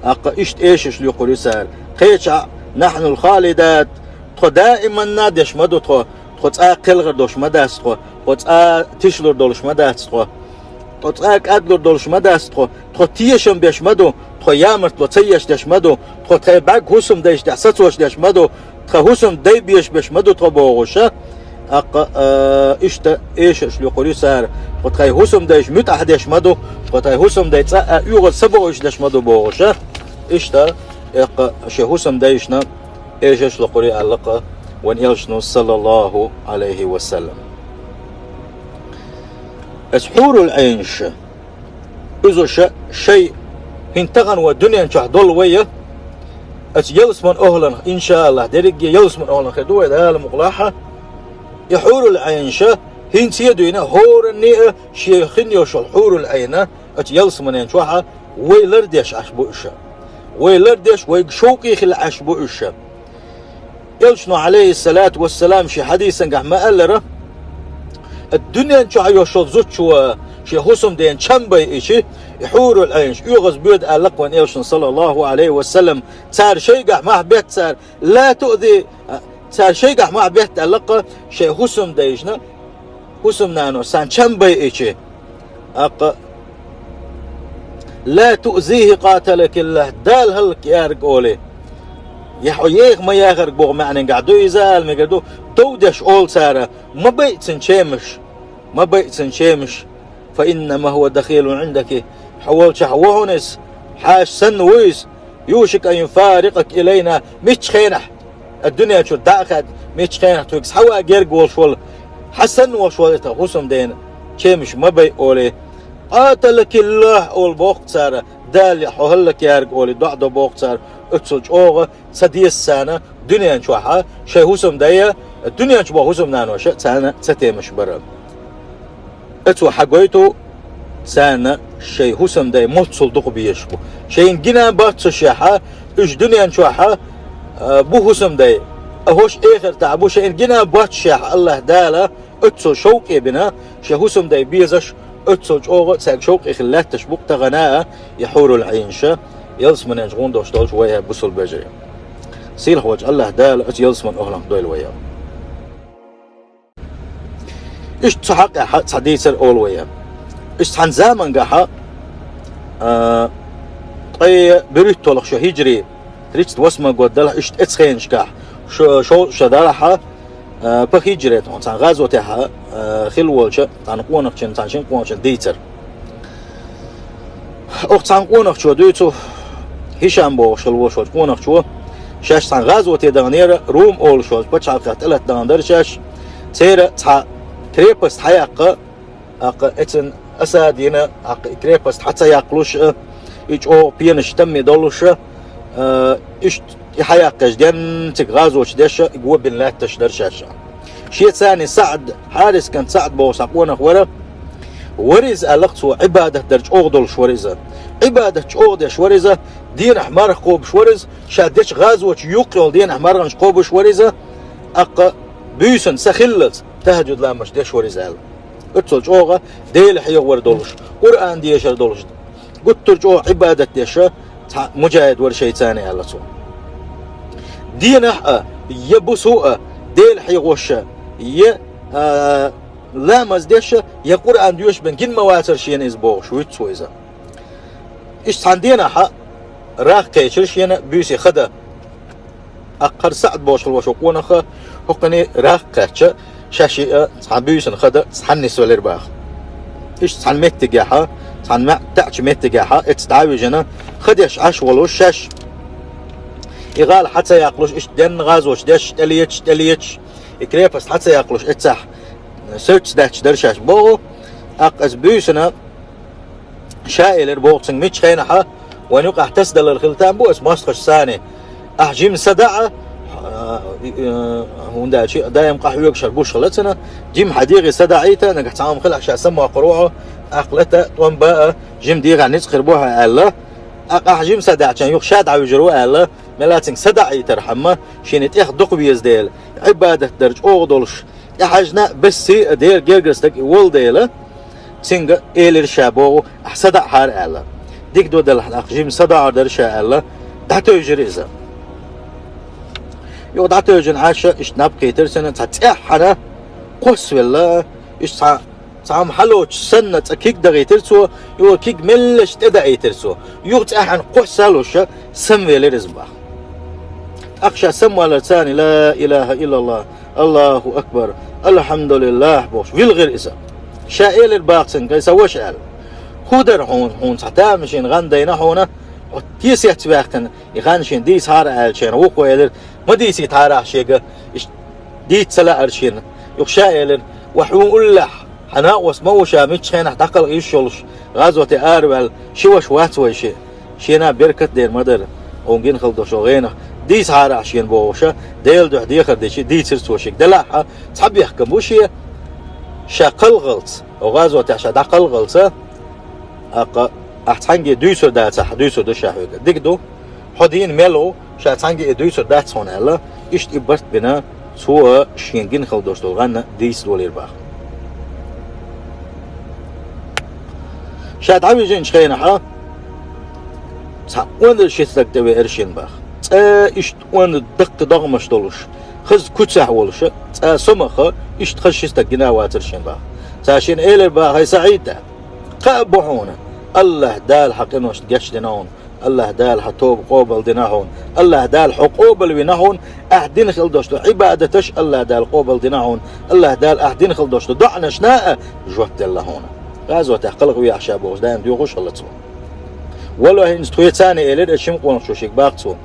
тӀаккха иштта эшарш лохур ю цара. Кхечахьа: «Нахьнул халидат», тхо даиманна деш ма ду тхо, тхо цкъа кхелхар долуш ма дац тхо, тхо цкъа тишлур долуш ма дац тхо. Тхо цкъа кӀадлур долуш ма дац тхо, тхо тешам беш ма ду, тхо ямартло ца еш деш ма ду, тхо тхайн бӀаьрг хӀусамдайшна тӀехь сацош деш ма ду, тхан хӀусамдай безаш беш ма ду тхо бохуш, тӀаккха, а, иштта эшарш лохур ю цара, тхо тхайн хӀусамдайша муьтӀахь деш ма ду, тхо тхайн хӀусамдай цкъа а оьгӀаз ца бохуш деш ма ду бохуш, иштта, тӀаккха шайн хӀусамдайшна эшарш лохур ю аьлла-кх вайн элчано, саллаллаху Ӏалайхи ва саллам. Оцу хьурул Ӏайнаша, иза ша-, шайн хӀинца тахана вай дуьнен чохь долу вай, оцу ялсаман охӀланах, иншааллахӀ, дерриге ялсаман охӀланах хир ду вай Дала мукъалахь. И хьурул Ӏайнаша хӀинца а дуьйна хӀоранна а шен хин йолуш йолу хьурул Ӏайна оцу ялсаманин чохь вай лардеш Ӏаш бу уьш. Вай лардеш, вайга шовкъе хилла Ӏаш бу уьш. Элчано, Ӏалайхиссалату вассалам, шен хьадисангахь ма-аллара: «Дуьнен чохь йолуш йолу зудчо шен хӀусамдена чам байъича, и хьурул Ӏайнаш оьгӀаз боьду», аьлла-кх вайн элчано, саллаллаху Ӏалайхи ва саллам. Цара шайгахь мохь бетта цара, ла туъзи, цара шайгахь мохь бетта аьлла-кх шайн хӀусамдайшна, хӀусамнано сан чам байъича, тӀаккха: «Ла туъзихи къаталакиллахӀ», Дала хӀаллакъярг олий. Я хьо еха ма яхарг боху маьӀненгахь ду иза ала мегар ду, дов деш олу цара: «Ма байъа цуьнан чемаш, ма байъа цуьнан чемаш, фа иннама хӀува дахилун Ӏиндаки, хьо волчохь ву хьуна иза, хьаша санна ву иза». «Юшику ан юфарикъака илайна», миччу хенахь, а дуьнен чуьра дӀа а хаьдда, миччу хенахь тхоьга схьаван герга волуш волу, хьан санна волуш волу и тхан хӀусамдена чемаш ма байъа олий. «Къаталакиллахь», олу боху цара, Дала хьо хӀаллакъярг олий, доӀа до боху цара, оццул чӀогӀа ца деза царна дуьнен чохь шайн хӀусамдай, дуьнен чу боху хӀусамнаноша царна ца темаш бара. Оцо хьагойту царна шайн хӀусамдай моццул дукха безаш бу. Шайна гина боццушехь, уьш дуьнен чохь, а, бу хӀусамдай, а хӀорш эхартахь бу, шайна гина боццушехь, АллахӀ Дала оццул шовкъе бина, шайн хӀусамдай безаш, оццул чӀогӀа цаьрга шовкъе хилла лаьтташ бу-кх тахана а и хьурул Ӏийнаша, ялсаманенчу гӀундош долчу вай бусалба вежарий. Сийлахь волчу АллахӀ Дала оцу ялсаман охӀланах дойла вай. Иштта цу хьакъехь цхьа дийцар олу вай. Иштта цхьана замангахь, а, ткъе берхӀитталгӀа шо хӀиджри, тридцать восьмой год далахь, иштта эцу хенашкахь, шо, шо, шо далахь, а, по хӀиджре, тхьана цхьана гӀазотехь, а, хилла волчу цхьана къонахчун, цхьана шина къонахчун дийцар. Оха цхьана къонахчо дуьйцу, Хишам бохуш хилла волуш волчу къонахчо, шаьш цхьана гӀазоте даханера, Рум олуш волчу пачхьалкхех тӀелатта дахана дара шаьш, церан цхьа крепость хьаяккха, тӀаккха эцна осада йина, тӀаккха и крепость хьа ца яккхалуш а, и чӀогӀа пенаш тамме долуш а, а, иштта и хьаяккхаш денна цига гӀазоташ деш а, и го бина лаьтташ дара шаьш. Шен царний СаӀд, Хьарис кӀант СаӀд бохуш цхьа къонах вара. Вара иза аьлла-кх цо, Ӏибадат дар чӀогӀа долуш вара иза. Ӏибадат чӀогӀа деш вара иза, денахь марха кхобуш вара иза, ша дечу гӀазоташ юккъе йолу денахь марханаш кхобуш вара иза, тӀаккха буьйсанна са хиллалц тахӀажуд ламазаш деш вара иза аьлла. Оццул чӀогӀа Дела хьехавар долуш, Къуръан дешар долуш, гуттар а чӀогӀа Ӏибадат деш а, цхьа муджахид вара шайца, аьлла цо. Денахь а, я бусу а, Дела хьехош а, я, а, ламаз деш а, я Къуръан доьшуш бен гина ма вацара шена иза, бохуш, вуьту цо иза. Иштта цхьана денахь а рагӀ кхечира шена буьйса хан дан. Акхар СаӀд бохуш хилла шо къонах, хӀокхуьне рагӀ кхаьчча, шаьш а цхьана буьйсана хан дан цхьаьна нисвелира баха. Иштта цхьана меттигехь, цхьана маьӀ таьӀачу меттигехь, эцца дӀа а вижина, хан деш Ӏаш волуш шаьш. И гӀала хьа ца яккхалуш, иштта денна гӀазот деш, тӀелеташ, тӀелеташ, и крепость хьа ца яккхалуш, эццахь севццадаьтташ дара шаьш, боху. ТӀаккха эцца буьйсана ша элира, боху, цуьнга: «Миччу хенахь вайна юкъахь тасадалар хила там бу аса мостагӀашца цхьаьна. Ахь жима садаӀа, а, э, хӀунда аьлча даим къахьоьгуш хӀара гуш хилла цунна, жима хьан дегӀе садаӀийта, нагахь цхьа хӀума хилахь ша самаваккхар ву хьо, аккха лата а, тӀом бан а, жима дегӀах ницкъ хир бу хьан», аьлла. ТӀаккха ахь жима садаӀчарна юха ша дӀавуьжур ву аьлла, мел а цуьнга садаӀа йитархьама, шена тӀех дукха веза дела, Ӏибадат дар чӀогӀа долуш, тӀехьаьжна а, бесси а Делан гергара стаг и волу дела, цуьнга элира ша, боху: «Ахь садаӀахьара», аьлла. Дика ду делахь, тӀаккха жима садаӀар дара ша аьлла, дӀатевжира иза. Юха дӀатевжина Ӏаш, иштта наб кхийтира цунна, цхьа цӀеххьана кхоссавелла, иштта цхьа, цхьа хӀума хьалоцуш санна, цкъа киг дахийтира цо, юха киг меллаша тӀедаийтира цо. Юха цӀеххьана кхосса а луш, самавелира иза баха. ТӀаккха ша самаваларца цхьаьна: «Ла илахӀа иллаллахӀ, АллахӀу акбар, АлхьамдулиллахӀ», бохуш, вилхира иза. Ша элира баха цуьнга: «Ай сан ваша», аьлла, «хӀун дара хьуна, хьуна цхьа тамашийна гӀан дайна хьуна, хьо тесетца ваьккхина, и гӀан шена дийцахьара», аьллачарна, вукхо элира: «Ма дийцийтахьара ахь шега, иштта дийца ца лаьара шена». Юха ша элира: «Ва хьуна уллехь, хьан накъост ма ву ша, миччу хенахь дӀакхалха йиш йолуш, гӀазоте араваьлла, ши ваша вац вай шен. Шена беркат а дер ма дара, хьуна гина хила долуш долу гӀенах, дийцахьара ахь шена», бохуш, Делан дуьхьа дехар дичи, дийцира цо шега. Делахь а, цхьа бехкам бу шен, ша кхалхалц, оха гӀазотехь ша дӀакхалхалца, тӀаккха ахь цхьаьнгге дуьйцур дацахь, дуьйцур ду ша хьоьга. Дика ду, хьо дийна мел ву, ша цхьаьнгге и дуьйцур дац хьуна аьлла, иштта и барт бина, цо шена гина хила долуш долу гӀан дийца долийра баха. Ша дӀавижинчу хенахь, цхьа онда ши стаг тӀевеара шена баха. Цкъа иштта онда даккха догӀмаш долуш, хаза куьцехь волуш, цкъа сомаха, иштта хаза ши стаг гина а вацара шена баха. Цара шена элира баха: «ХӀай СаӀид, кхаъ бу хьуна, АллахӀ Дала хьан къиношна гечдина хьуна, АллахӀ Дала хьан тоба къобалдина хьуна, АллахӀ Дала хьо къобалвина хьуна, ахь дина хила долуш долу Ӏибадаташ АллахӀ Дала къобалдина хьуна, АллахӀ Дала ахь дина хила долуш долу доӀанашна а жоп делла хьуна». ГӀазотехь кхалхавехьа ша бохуш даим доьхуш хилла цо. «Валлахьи, хӀинца тхоьца а», элира и шима къонахчо шега баха цо.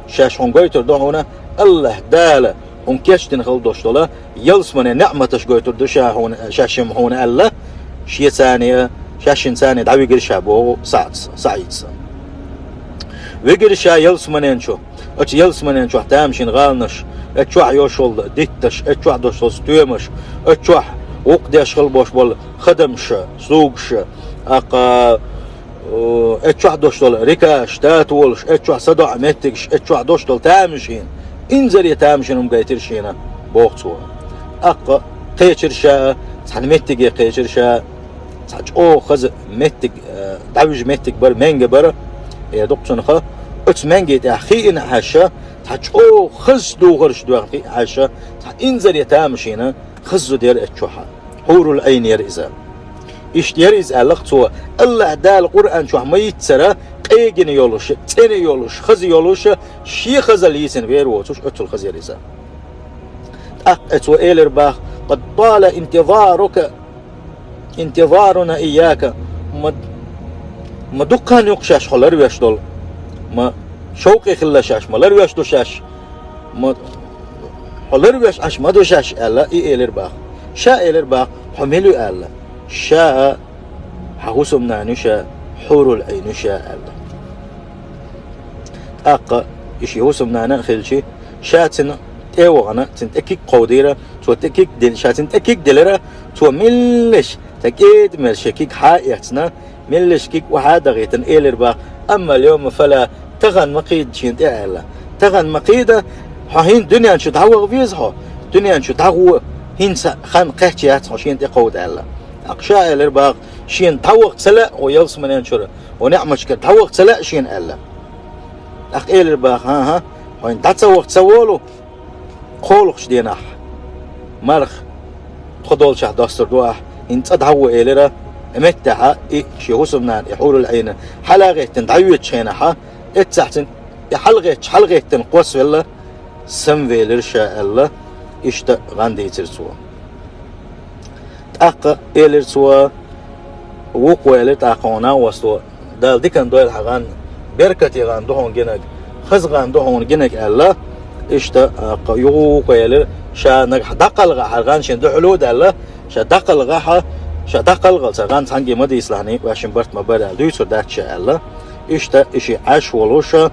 «Шаьш хьуна гойтур ду хьуна, АллахӀ Дала хьуна кечдина хила долуш долу ялсаманин неӀматаш гойтур ду ша хьуна, шаьш шима хьуна», аьлла, шеца а, шаьш шинца а дӀавигира ша боху СаӀд-, СаӀидас. Вигира ша ялсаманин чу. Оцу ялсаманин чохь тамашийна гӀаланаш, оцу чохь йолуш йолу дитташ, оцу чохь долуш йолу стоьмаш, оцу чохь гӀуллакх деш хила болуш болу хадамаш, слугаш, тӀаккха, э, оцу чохь долуш долу рекаш, тата волуш, оцу чохь садоӀу меттигаш, оцу чохь долуш долу тамашийна, инзаре тамашийна хӀума гайтира шена, боху цо. ТӀаккха кхечира ша, цхьана меттиге кхечира ша, цхьа чӀогӀа хаза меттиг, э, дӀавижа меттиг бара, менга бара, э, дукха цунах, оцу менге тӀехь хиъна Ӏаш, цхьа чӀогӀа хаза духарш доьхна хиъна Ӏаш, цхьа инзаре тамашийна хаза зуда яра оцу чохь. Хьурул Ӏайн яра иза. Иштта яра иза, аьлла-кх цо, АллахӀ Дала Къуръан чохь ма йиццара, къегина йолуш, цӀена йолуш, хаза йолуш, шен хазалла йийцина вер воцуш, оццул хаза яра иза. ТӀаккха цо элира баха: «Къад тала интизарука, интизаруна ийяка». Ма, ма дуккха хан ю-кх шаьш хьо ларвеш долу. Ма шовкъе хилла шаьш, ма ларвеш ду шаьш. Ма хьо ларвеш Ӏаш ма ду шаьш, аьлла, и элира баха. Ша элира баха: «Хьо мила ю?» аьлла. Ша: «Хьан хӀусамнана ю ша, Хьурул Ӏайн ю ша», аьлла. ТӀаккха и шен хӀусамнана а хилчи, ша цуьнан тӀе а вахана, цуьнан тӀе куьг кховдийра, цо тӀе куьг дил-, ша цуьнан тӀе куьг дилира, цо меллаша, цхьа кӀеда мел шен куьг хьа а эцна, меллаша куьг охьа а дахийтина, элира баха: «Амма льовма фала, тахана ма кхийда шена тӀе», аьлла. «Тахана ма кхийда, хьо хӀинца дуьнен чу дӀаваха веза хьо, дуьнен чу дӀагӀо, хӀинца хан кхаьчна яц хьо шена тӀе кховда», аьлла. ТӀаккха ша элира баха: «Шена дӀаваха ца лаьа хьо ялсаманен чуьра, хьо неӀматашкара дӀаваха ца лаьа шена», аьлла. ТӀаккха элира баха: «ХӀан-хӀа, хьо дӀа ца ваха ца волу, кхоалгӀачу денахь марха тхо долчохь достур ду ахь, хӀинца цӀа дӀагӀо», — элира. И меттехь и шен хӀусамнана, и хьурул Ӏийна хьала а гӀеттина дӀайоьдучу хенахь, эццахь цуьнан и хьалагӀетташ, хьалагӀеттина кхоссавелла, самавелира ша аьлла, иштта гӀан дийцира цо. ТӀаккха элира цо: «Вукхо», — элира тӀаккха хьуна накъосту, — «Дала диканна дойла хьан гӀан, беркате гӀан ду хьуна гинарг, хаза гӀан ду хьуна гинарг», — аьлла. Иштта тӀаккха юха вукхо элира: «Ша нагахь дӀакхалхахь, хӀара гӀан шена дуьхьал а даьлла, ша дӀакхалхахь, ша дӀакхалхалц хӀара гӀан цхьаьнгге ма дийцалахь, ваьшшин барт ма бара», — аьлла, дуьйцур дац ша аьлла. Иштта и шен Ӏаш волуша,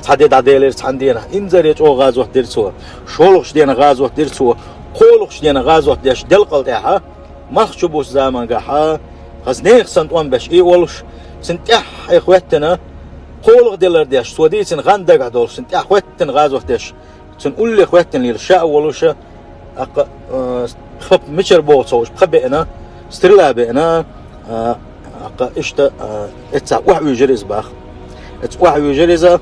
цхьа де дӀаделира цхьана денахь, инзаре чӀогӀа гӀазот дира цо. ШолгӀачу дена гӀазот дира цо. КхоалгӀачу дена гӀазот деш делкъал тӀаьхьа, малх чу буссу замангахьа, хаза нехан санна тӀом беш и а волуш, цуьнан тӀаьххье хӀоьттина, кхоалгӀа де лардеш, цо дийцина гӀан дагахь долуш, цуьнан тӀаьхьа хӀоьттина гӀазот деш, цуьнан улле хӀоьттина лела ша а волуша, тӀаккха, э, хап мичара боху ца хууш, пха беана, стрела беана, э, тӀаккха иштта, э, эццахь охьавуьйжира иза баха. Эццахь охьавуьйжира иза,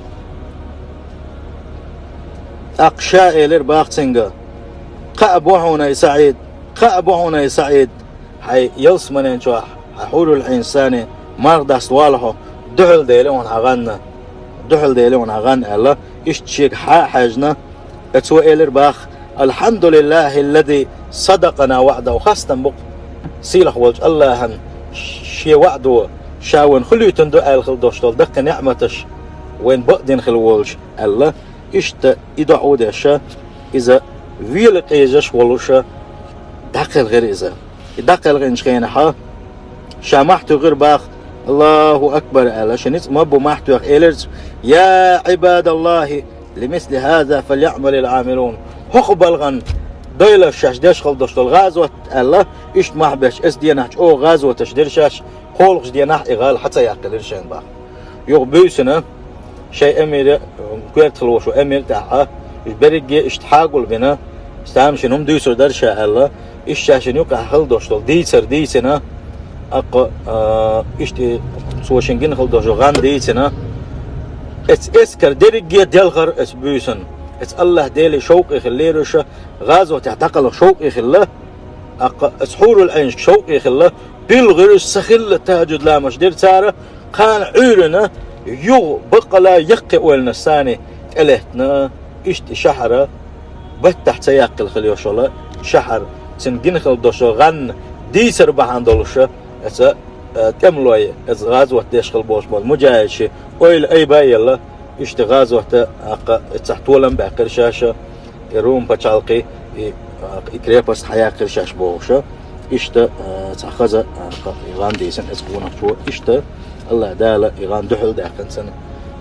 тӀаккха ша элира баха цуьнга: «Кхаъ бу хьуна, ай СаӀид, кхаъ бу хьуна, ай СаӀид, хьайн ялсаманен чохь, хьайн хьурул Ӏийнца марха даста вала хьо, дуьхьал дели хьуна хьан гӀан, дуьхьал дели хьуна хьан гӀан», — аьлла, иштта шега хьа а хьаьжна, цо элира баха: «Алхьамдулиллахиллази садакъана ваӀдаху». Хастам бу-кх сийлахь волчу АллахӀан, шен ваӀдо, ша вайна хуьлуьйтун ду аьлла хила долуш долу даккхий неӀматаш вайна бакъдина хила волчу аьлла, иштта и доӀа а деш, иза вела къежаш волуша дӀакхелхира иза. И дӀакхелхинчу хенахьа, ша мохь туьйхира баха, «Аллаху акбар» аьлла, шен ницкъ ма бу мохь тоьхна, элира цо: «Я Ӏибадаллахи, лимисли хаза фальяӀмалил Ӏамилун». ХӀокху балгӀан дойла шаьш деш хила долуш долу гӀазот аьлла, иштта мохь беш, эцу денахь чӀогӀа гӀазоташ дира шаьш, кхоалгӀачу денахь и гӀала хьа ца яккхилира шайна баха. Юха буьйсина, шайн эмира, коьрта хила волуш волу эмир тӀаьхьа, уьш берриге а иштта хьагулбина, тамашийна хӀума дуьйцур дара ша аьлла, иштта шаьшшинна юкъахь хила долуш долу дийцар дийцина, тӀаккха, а, иштта цо шен гина хила долуш долу гӀан дийцина, эцу эскар дерриге а делхара эцу буьйсанна. Эцу АллахӀ Деле шовкъе хилла леруша, гӀазотехь дӀакхалха шовкъе хилла, тӀаккха эцу хьурул Ӏийнашка шовкъе хилла, билгӀира уьш, ца хилла тахӀажуд ламазаш дира цара, кхана Ӏуьйранна юха баккъала яккхий ойланаш царна тӀелаьттина, иштта и шахьар баттахь ца яккхина хила йолуш йолу шахьар, цуьнан гина хила долуш йолу гӀан дийцар бахьана долуша, эца, э, тӀемалой, эца гӀазот деш хила болуш болу муджахӀидаши ойла айба а елла, иштта гӀазота, тӀаккха, эццахь толам баьккхира шаьш, и Рум пачхьалкхе, и, тӀаккха, и крепость хьаяьккхира шаьш бохуша. Иштта, а, цхьа хаза, тӀаккха, и гӀан дийцина эца къонахчо. Иштта АллахӀ Дала и гӀан дуьхьал даьккхина цунна,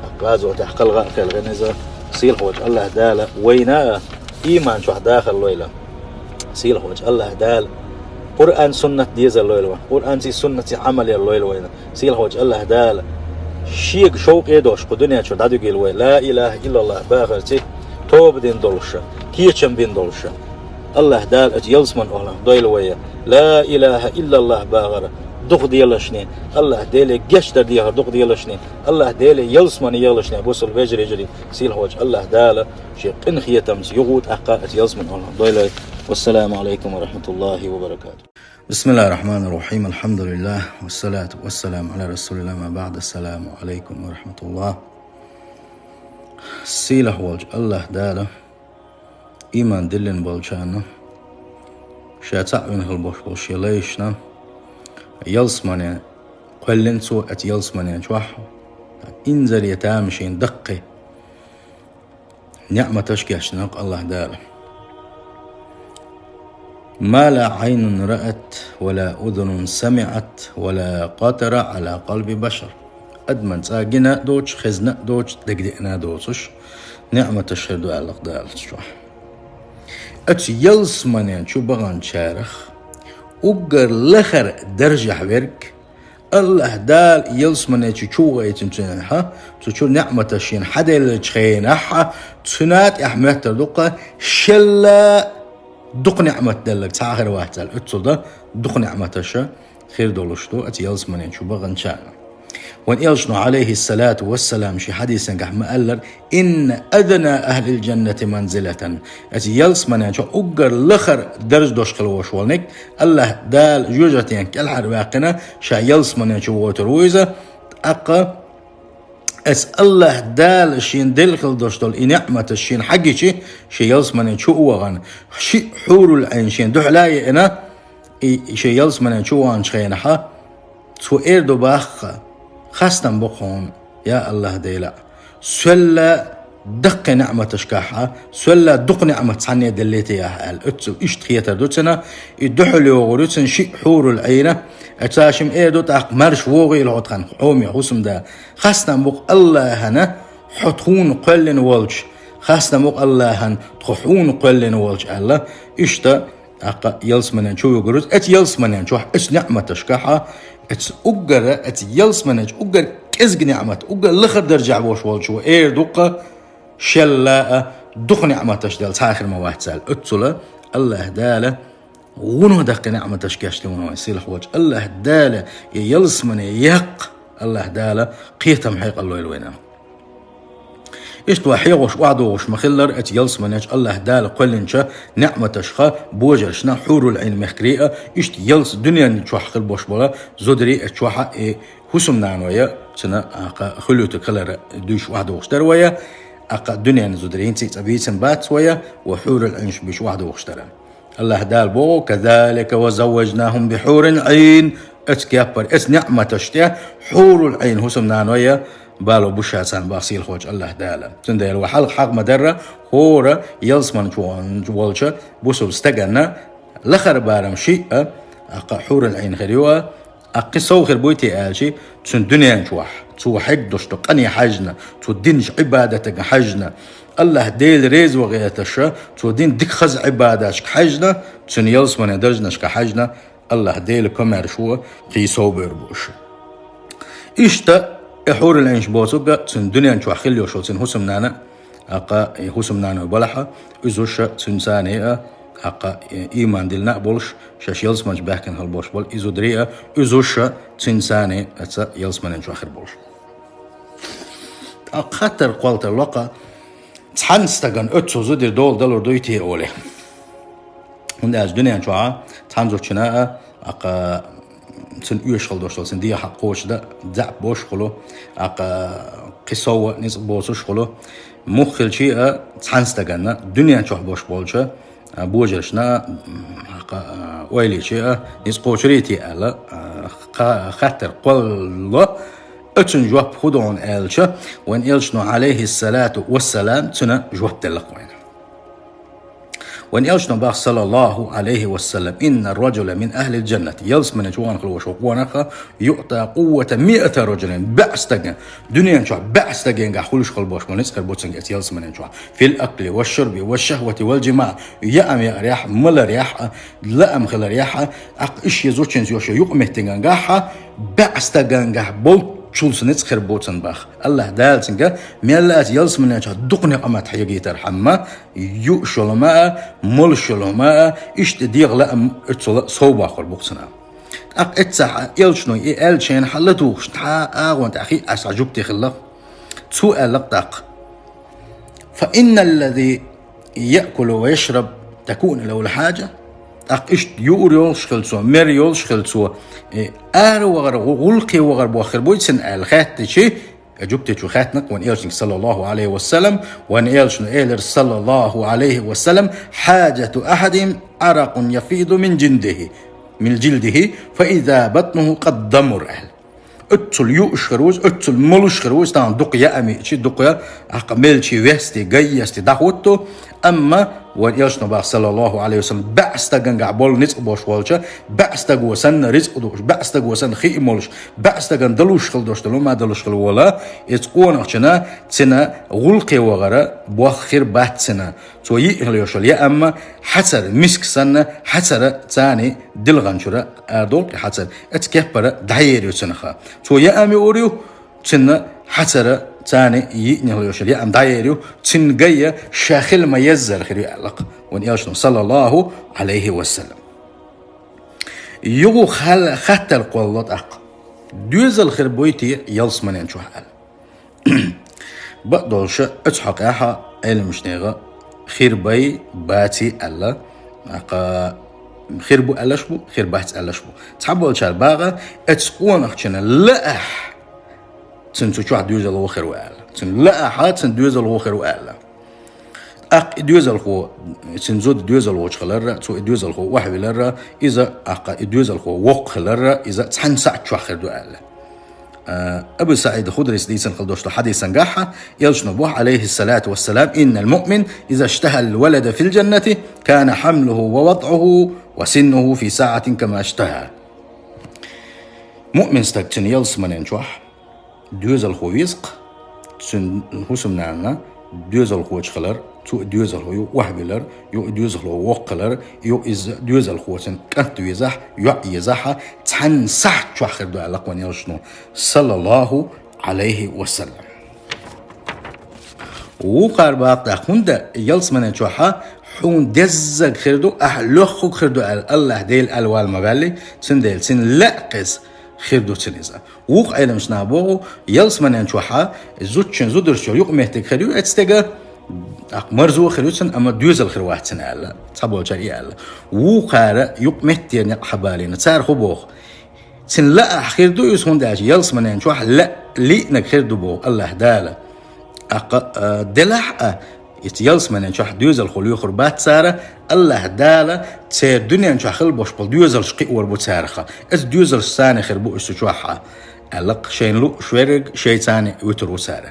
тӀаккха, гӀазотехь кхалха а кхелхина иза. Сийлахь волчу АллахӀ Дала вайна а ийман чохь дахар лойла. Сийлахь волчу АллахӀ Дала Къуръан, суннат дезар лойла вайна. Къуръанций, суннатций Ӏамал яр лойла вайна. Сийлахь волчу АллахӀ Дала Шега шовкъе а долуш кху дуьнен чу дӀадуьгийла вай ла илахӀа иллаллахӀ бахарций, тоба дина долуша, кечам бина долуша. АллахӀ Дала оцу ялсаман охӀланах дойла вай ла илахӀа иллаллахӀ бахар дукха делашний, АллахӀ Деле гечдар дехар дукха делашний, АллахӀ Деле ялсамане ехалашний бусалба вежарий, йижарий. Сийлахь волчу АллахӀ Дала Шен къинхетамца юха а тӀаккха оцу ялсаман охӀланах дойла вай. Вассаламу Ӏалайкум ва рахьматуллахӀи ва баракатухӀ. بسم الله الرحمن الرحيم. الحمد لله، والصلاة والسلام على رسول الله، ما بعد. السلام عليكم ورحمة الله. Сийлахь волчу АллахӀ Дала ийман диллина болчарна, Ша цхьаъ вина хила болуш болу Шен лайшна, ялсамане кхоьллина Цо, оцу ялсаманен чохь инзаре тамашийна даккхий неӀматаш кечдина-кх АллахӀ Дала. ما لا عين رأت ولا أذن سمعت ولا خطر على قلب بشر. Адаман цӀа гина а доцуш, хезна а доцуш, дагадеана а доцуш неӀматаш хир ду аьлла-кх Дала цу чохь. Оцу ялсаманен чу баханчарах уггар лахара даржехь верг, АллахӀ Дала ялсамане чу чу вахийтинчу хенахьа, цу чу неӀматаш шена хьаделлачу хенахьа, цуьнан тӀехь моьттур ду-кх шелла дукха неӀмат делларг цхьа а хир вац аьлла, оццул дан дукха неӀматаша хир долуш ду оцу ялсамане чу баханчарна. Вайн элчано, Ӏалайхи салату вассалам, ший хьадисангахь ма-аллара: «Инна адна ахлил джаннати манзилатан». Эцу ялсаманен чохь уггар лахара даржа долуш хила волуш волниг, Аллаха Дала жоьжахатин кӀелхьара ваьккхина, ша ялсаманен чу войтур ву иза. ТӀаккха эцу Аллаха Дала шена делла хила долуш долу и неӀматаш шена хьагичи, шен ялсаманен чу а вахана, шиъ хьурул Ӏайн шена дуьхьал а еана, и шен ялсаманен чу ваханчу хенахьа, цо эр ду баккха: «Хастам бу хьуна, я Аллаха Дела, соьлла даккхий неӀматашкахьа, соьлла дукха неӀмат цхьанне деллий те ахьа», – аьлла. Оццул иштта хетар ду цуьнан, и дуьхьал йогӀур ю цуьнан шиъ хьурул Ӏайн. Цаьршимма эр ду тӀаккха: «Марша вогӀийла хьо тхан, хьоме хӀусамда. Хастам бу-кх Аллахана хьо тхуна кхоьллина волчу, хастам бу-кх Аллахана тхо хьуна кхоьллина волчу», – аьлла. Иштта тӀаккха ялсаманен чу вуьгур ву иза. Эцу ялсаманен чохь, эцу неӀматашкахьа, эцу уггара, эцу ялсаманен чу уггар кӀезиг неӀмат, уггар лахара даржехь волуш волчо эр ду-кх: «Шелла а дукха неӀматаш делла цхьа а хир ма вац», – аьлла. Оццула Аллаха Дала гӀунах даккхий неӀматаш кечдина вайн сийлахь волчу Аллаха Дала, и ялсамане яккха Аллаха Дала кхетам хьекъал лойла вайна. Иштта вай хьехош, охьадогӀуш ма-хиллара, эцу ялсаманен чу Аллаха Дала кхоьллинчу неӀматашха, божаршна, хьурул Ӏайн мехкарий а, иштта ялс-, дуьнен чохь хир болуш болу зударий а, чохьа и хӀусамнаной а, цуьнан, а, кха, хуьлуьйтург хилар дуьйш охьадогӀуш дара вай, а, кха, дуьненан зударий хӀинца а цкъа бийцина бац вай, ва хьурул Ӏийнаш буьйш охьадогӀуш дара. Аллаха Дала боху: «Казалика ва завважнахум би хьурин Ӏайн». Эцу кеппара, эцу неӀматаш тӀе хьурул Ӏайн хӀусамнаной а бало бу ша царна, боху сийлахь волчу Аллаха Дала. Цундела вай хьалха хьакха ма-дарра, хӀора ялсаманен чу волчу бусалба стаганна лахара барам шиъ а, а, кха, хьурул Ӏайн хир ю а, а, кхин сов хир буй те аьлчи, цуьнан дуьнен чохь, цо хьегна долуш долу къане хьаьжна, цо динчу Ӏибадатага хьаьжна, Аллаха Дела реза ван гӀерташ, цо дина дика хаза Ӏибадаташка хьаьжна, цуьнан ялсаманен даржанашка хьаьжна, Аллаха Дела комаьрша ву, кхин сов бер бу уьш. Иштта, и хьурул Ӏийнаш боцург а, цуьнан дуьнен чохь хила йолуш йолу цуьнан хӀусамнана, а, кха, и хӀусамнаной балахьа, уьш а цуьнан царна а, а, кха, и, ийман диллина а болуш, шаьш ялсаманчу баьхкина хила болуш болу и зударий а, уьш а цуьнан царна а, эцу ялсаманен чохь хир болуш. ТӀаккха хаттар кхоллало-кх, цхьана стагана оццул зударий дола далур дуй те олий. ХӀунда аьлча дуьнен чохь цхьана зудчунна а, а, кха, цуьнан оьшуш хила долуш долу, цуьнан дегӀах кхочушдан заьӀап болуш хуьлу, а, кха, кхин сов а ницкъ боцуш хуьлу. Муха хилчи а, цхьана стаганна дуьнен чохь болуш болчу, а, божаршна, м, кха, а, ойла йичи а, ницкъ кхочур ю те аьлла, а, кха-, хаттар кхоллало, оцунна жоп хӀун ду аьлча, вайн элчано, Ӏалайхи салату вассалам, цунна жоп делла-кх вайна. Вайн элчано боху, саллаллаху Ӏалайхи ва саллам: «Инна ар-раджула мин ахлил джаннат». Ялсаманен чу вахана хила волуш волу къонах, «юъта къуввата миати раджулин». БӀе стагана, дуьнен чохь бӀе стагенгахь хуьлуш хила болуш болу ницкъ хир бу цуьнга эцу ялсаманен чохь. «Фил акли, ва шурби, ва шахвати, вал джимаъ». Яам яарехь, маларехь, лаам хиларехь, а, кха, иштта зудчуьнца йолуш йолу юкъаметтигангахь, бӀе стагангахь болччул цу ницкъ хир бу цуьнан боху. Аллаха Дала цуьнга мел а ялсаманен чохь дукха неӀмат хьегийтархьама, юуш йолу хӀума а, молуш йолу хӀума а, иштта дегӀан лаам оццул а сов бохур бу-кх цунна. ТӀаккха эццахь элчано и аьллачу хенахь ладугӀуш, цхьа агӀон тӀехь хиъна цхьа жуьгти хилла. Цо аьлла-кх тӀаккха: «Фа инналлази яъкулу ва яшраб такуну лахул хьаджа». ТӀаккха иштта юур йолуш хила цо, мер йолуш хила цо, э, ара вахар, гӀу-, гӀуллакхе вахар боху хир буй цунна аьлла хаьттичи, э, жуьгтичо хаьттина-кх вайн элчанга, саллаллаху Ӏалайхи ва саллам, вайн элчано элира, саллаллаху Ӏалайхи ва саллам: «Хьаджату ахьадихим Ӏаракъун яфиду мин джиндихи, мин джилдихи, фа иза батнуху къад дамур», – аьлла. Оццул юуш хир ву иза, оццул молуш хир ву иза, тахана дукха яам йиъчи, дукха, а, кха, мелчи, вести, гай ести дӀахӀутту. Амма вайн элчано боху, саллаллаху Ӏалайхи ва саллам, бӀе стагангахь болу ницкъ болуш волчу, бӀе стаго санна рицкъ дууш, бӀе стаго санна хи молуш, бӀе стагана далуш хила долуш долу хӀума далуш хила волу, эцу къонахчунна цуьнан гӀуллакхе вахара боху хир бац цунна. Цо йиъна хила йолуш йолу яам хьацар, миск санна, хьацар царна дилханчуьра арадолу-кх и хьацар, эцу кеппара дӀаер ю цунах. Цо яам юур ю, цунна хьацар царна йиъна хила йолуш йолу яам дӀаер ю, цуьнан гай ша хила ма-еззара хир ю аьлла-кх вайн элчано, саллаллаху Ӏалайхи ва саллам. Юха хал-, хаттар кхоллало тӀаккха. Доьзал хир буй те ялсаманен чохь аьлла. Бакъдолуша оцу хьокъехьа Ӏеламнеха хир бай, баций аьлла. Аккха хир бу аьллаш бу, хир бац аьллаш бу. Цхьаболчара баха, оцу къонахчунна лаахь, цуьнан цу чохь доьзал ву хир ву аьлла. Цуьнан лаахьа, цуьнан доьзал ву хир ву аьлла. ТӀаккха и доьзалхо, цуьнан зуда доьзал воцуш хиларра, цо и доьзалхо охьавиларра, иза, аккха и доьзалхо воккха хиларра, иза цхьана сахьт чохь хир ду аьлла. А, Абу СаӀид Худрис дийцина хила долуш долу хьадисан гахьа, элчано боху, алейхиссалату вассалам: «Иннал муъмин иза штахал валада фил джаннати, кана хамлуху ва вадъуху ва синнуху фи саатин кама штаха». Муъмин стаг цуьнан ялсаманен чохь доьзалхо веза-кх, цуьнан хӀусамнана доьзалхочух хилар, цо и доьзалхо юха охьавилар, юха и доьзалхо воккха хилар, юха иза доьзалхочун кӀант везахь, йоӀ езахьа, цхьана сахьт чохь хир ду аьлла кхуьнан элчано, саллаллаху алейхи ва саллам. Вукхара бакъдахь, хӀунда ялсаманен чохьа хьуна деззаг хир ду, ахь лоьххуг хир ду аьлла, Аллахь Дела аьлла вала ма ваьлли, цундела цуьнан лаьа кхеза хир ду цуьнан иза. Вукху Ӏеламнаха боху, ялсаманен чохьа зудчун зударшчух юкъа меттиг хир ю эцу стеган, тӀаккха марзо хир ю цуьнан, амма доьзал хир вац цуьнан аьлла, цхьаболчара и аьлла. Вукхара юкъа меттера некъ хьабалийна, цара хӀун боху? Цуьнан лаахь хир ду иза, хӀунда аьлча ялсаманен чохь лаьа лиънарг хир ду боху Аллахь Дала. Аккха, а, делахь а, иза ялсаманен чохь доьзалхо лоьхур бац цара, Аллахь Дала церан дуьнен чохь хила болуш болу доьзалш кхиор бу цаьрха. Иза доьзалш царна хир бу уьш цу чохьа. Аьлла-кх, шайна лууш верриг шайца вуьтур ву цара.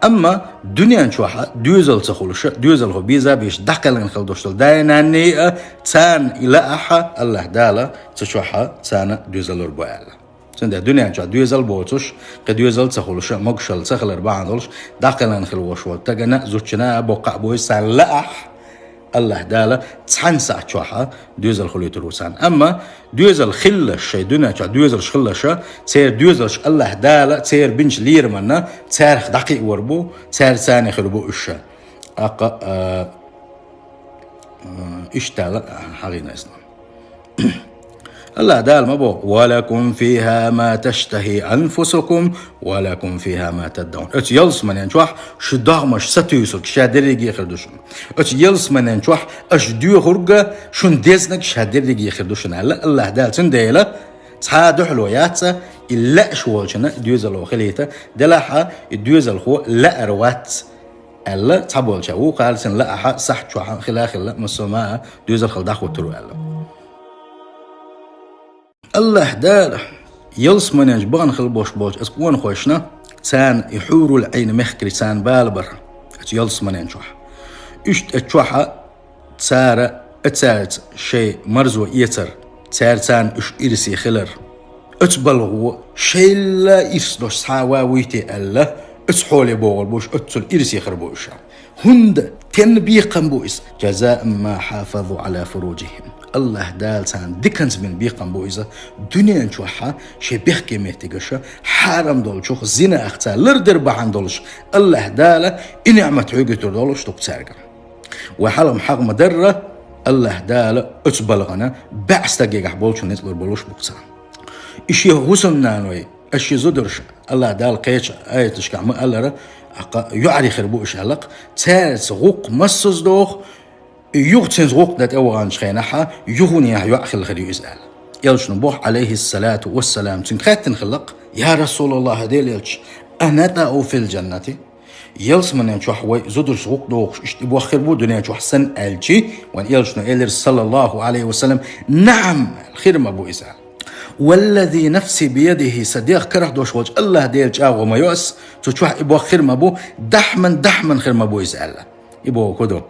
Амма дуьнен чохьа доьзал ца хуьлуша, доьзалхо беза а беш дӀакхелхина хила долуш долу дай-нанний а, царна и лаахьа Аллахь Дала цу чохьа царна доьзал лур бу аьлла. Цундела дуьнен чохь доьзал боцуш, кхин доьзал ца хуьлуша, могушалла ца хилар бахьана долуш, дӀакхелхина хила волуш волу стагана а, зудчунна а боккха а бу иза царна лаахь, Аллахь Дала цхьана сахьт чохьа доьзал хуьлуьйтур ву царна. Амма доьзал хилалаш, шайн дуьнен чохь доьзалш хилалаша, церан доьзалш Аллахь Дала церан бинчу лераманна цаьрха дӀакхиор бу, цаьрца царна хир бу уьш. Аккха, а, а, иштта аьлла, а, хьагӀийна иза. Аллахь Дала ма боху: «Ва лакум фиха ма таштахи анфусукум, ва лакум фиха ма таддаун». Оцу ялсаманен чохь шун догӀмаш сатуьйсург ша дерриге а хир ду шуна. Оцу ялсаманен чохь аша доьхург а, шуна дезаниг ша дерриге а хир ду шуна аьлла Аллахь Дала. Цундела цхьа а дуьхьало яц, и лаьаш волчунна и доьзало хилийта, делахь а и доьзалхо лаьар вац аьлла цхьаболчара. Вукхара цуьнан лаахьа сахьт чохь хила а хилла, массо а ма а доьзал хила дӀахӀуттур ву аьлла. Аллахь Дала ялсаманен чохь бахана хила болуш болчу оцу къонахойшна, царна и хьурул Ӏийн мехкарий царна бала бара оцу ялсаманен чохь. Иштта оцу чохьа цара, оцаьрца шайн марзо эцар, цара царна уьш ирсе хилар. Оцу балхо шайла ирс долуш схьа а ван вуй те аьлла, оцу хьоле богӀур бу уьш, оццул ирсе хир бу уьш. ХӀунда, тенна бекхам бу иза? «Жазаан бима хьафазу Ӏала фуруджихим». Аллахь Дала царна диканца бина бекхам бу иза, дуьнен чохьа шайн бехке меттигаша, хьарам долчух, зинах цара лардар бахьана долуш, Аллахь Дала и ниӀмат хьоьгуьйтур долуш ду-кх цаьрга. Вай хьалха хьагӀ ма-дарра, Аллахь Дала оцу балгӀана баьӀ стагегахь болчун ницкъ лур болуш бу-кх царна. И шен хӀусамнаной, аша ши зударша, Аллахь Дала кхечу аяташкахь ма-аллара, аккха йоӀарий хир бу уьш аьлла-кх, цаьрца гӀуллакх массаза доху, и юха цуьнца гӀуллакх дан тӀеваханчу хенахьа, юханехьа йоӀ хилла хир ю иза аьлла. Элчано боху, алейхиссалату вассалам, цуьнга хаьттина хилла-кх: «Я Расулаллахь, Делан элча, анатаӀу фил джаннати?» Ялсаманен чохь вай зударша гӀуллакх дохуш, иштта и боххир бу дуьнен чохь санна аьлчи, вайн элчано элира, саллаллаху алейхи ва саллям: «Наам», хир ма бу иза. «Валлази нафси биядихи», сан дегӀ карах долуш волчу Аллахь Делан чӀагӀо ма йо ас, цу чохь и боххир ма бу, дахьман, дахьман хир ма бу иза аьлла. И боху ду.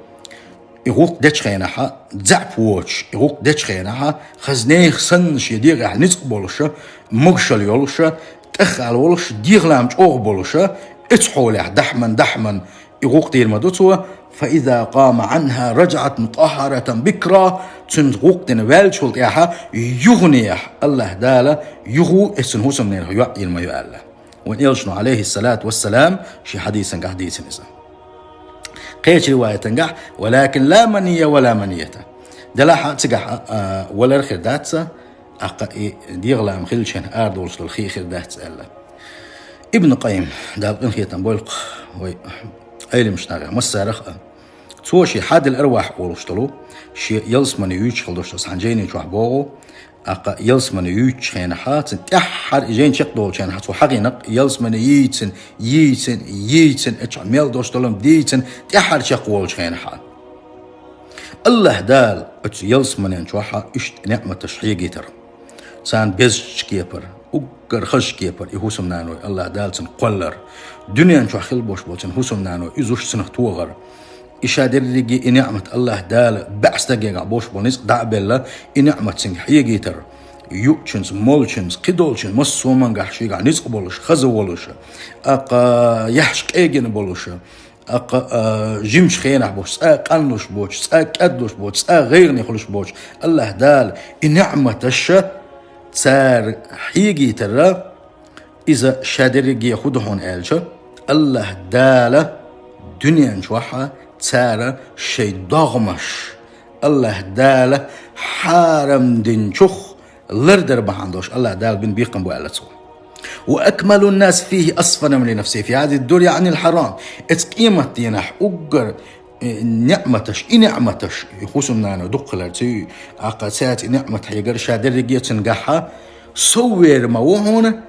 И гӀуллакх дечу хенахьа, заьӀап воцуш, и гӀуллакх дечу хенахьа, хаза нехан санна шен дегӀехь ницкъ болуша, могушалла йолуша, тӀеххьал волуш, дегӀалам чӀогӀа болуша, оцу хьолехь дахьман, дахьман и гӀуллакх дийр ма ду цо, «фа иза къама Ӏанха раджаӀат мутӀаххаратан бикра», цуьнца гӀуллакх дина ваьллачул тӀаьхьа, юханехьа Аллахь Дала юха оцу цуьнан хӀусамненах йоӀ йийр ма ю аьлла. Вайн элчано, алейхиссалату вассалам, шен хьадисангахь дийцина иза. Кхечу риваятангахь: «Валакин ла манийя ва ла манийята». Делахь а цигахь а, а, валар хир дац, ТӀаккха и дегӀан лаам хилча хьайна арадолуш долу хи хир дац аьлла. Ибн Къаййим, Дала къинхетам бойла вай Ӏеламнахах, массарах а. Цо шен хьадил арвахь олуш долу, шен ялсамане юьйцуш хила долуш долу цхьана жайни чохь боху, тӀаккха ялсамане юьйцучу хенахь, цуьнан тӀаьххьара и жайна чекхдолучу хенахь цо хьахийнарг, ялсамане йийцина, йийцина, йийцина, и чохь мел долуш долу-м дийцина, тӀаьххьара чекхволучу хенахь. АллахӀ Дала оцу ялсаманен чохь иштта ниъматаш хьегийтар. Царна безачу кепара, уггар хазачу кепара и хӀусамнаной АллахӀ Дала цунна кхоллар. Дуьнен чохь хила болуш болу цуьнан хӀусамнаной, и зуш цунах тохар. И ша дерриге и ниъмат АллахӀ Дала баьӀ стагегахь болуш болу ницкъ дӀа а белла, и ниъмат цуьнга хьегийтар. Юучуьнца, молчуьнца, кхидолчуьнца, массо а мангахь шегахь ницкъ болуш, хаза волуш, тӀаккха яхьаш къегина болуш, тӀаккха, а, жимачу хенахь боцуш, цкъа а къанлуш боцуш, цкъа а кӀадлуш боцуш, цкъа а гӀайгӀане хуьлуш боцуш, АллахӀ Дала и ниъматаш цара хьегийтар, иза ша дерриге хӀун ду хьуна аьлча, АллахӀ Дала дуьнен чохь цара шайн догӀмаш АллахӀ Дала хьарам динчух лардар бахьана долуш АллахӀ Дала бина бекхам бу аьлла цо. «وأكمل الناس فيه أصفا لنفسه في هذه الدنيا عن الحرام». Эцу къематдийнахь уггар, э, ниъматаш, и ниъматаш, и хӀусамнаной дуккха хилар, цуьнан, тӀаккха цаьрца и ниъмат хьегар ша дерриге цуьнгахь сов вер ма ву хьуна,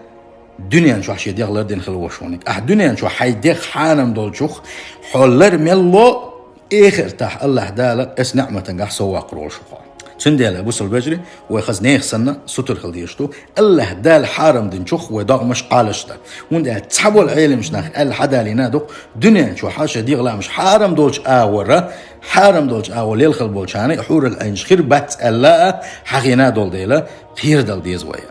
дуьнен чохь шен дегӀ лардина хила волуш волниг. Ахь дуьнен чохь хьайн дегӀ хьарам долчух хьо лар мел ло, эхартахь АллахӀ Дала эс ниъматангахь сов ваккхар волуш ву хьо. Цундела, бусалба вежарий, вай хаза нехан санна сутара хила дезаш ду, АллахӀ Дала хьарам динчух вай догӀмаш Ӏалашдан. ХӀунда аьлча цхьаболу Ӏеламнах аьлла хьадалийна ду-кх, дуьнен чохь шайн дегӀан лаамаш хьарам долчу агӀора, хьарам долчу агӀор лелхала болчарна и хьурул Ӏийнаш хир бац аьлла а хьахийна долу дела, кхерадала деза вай.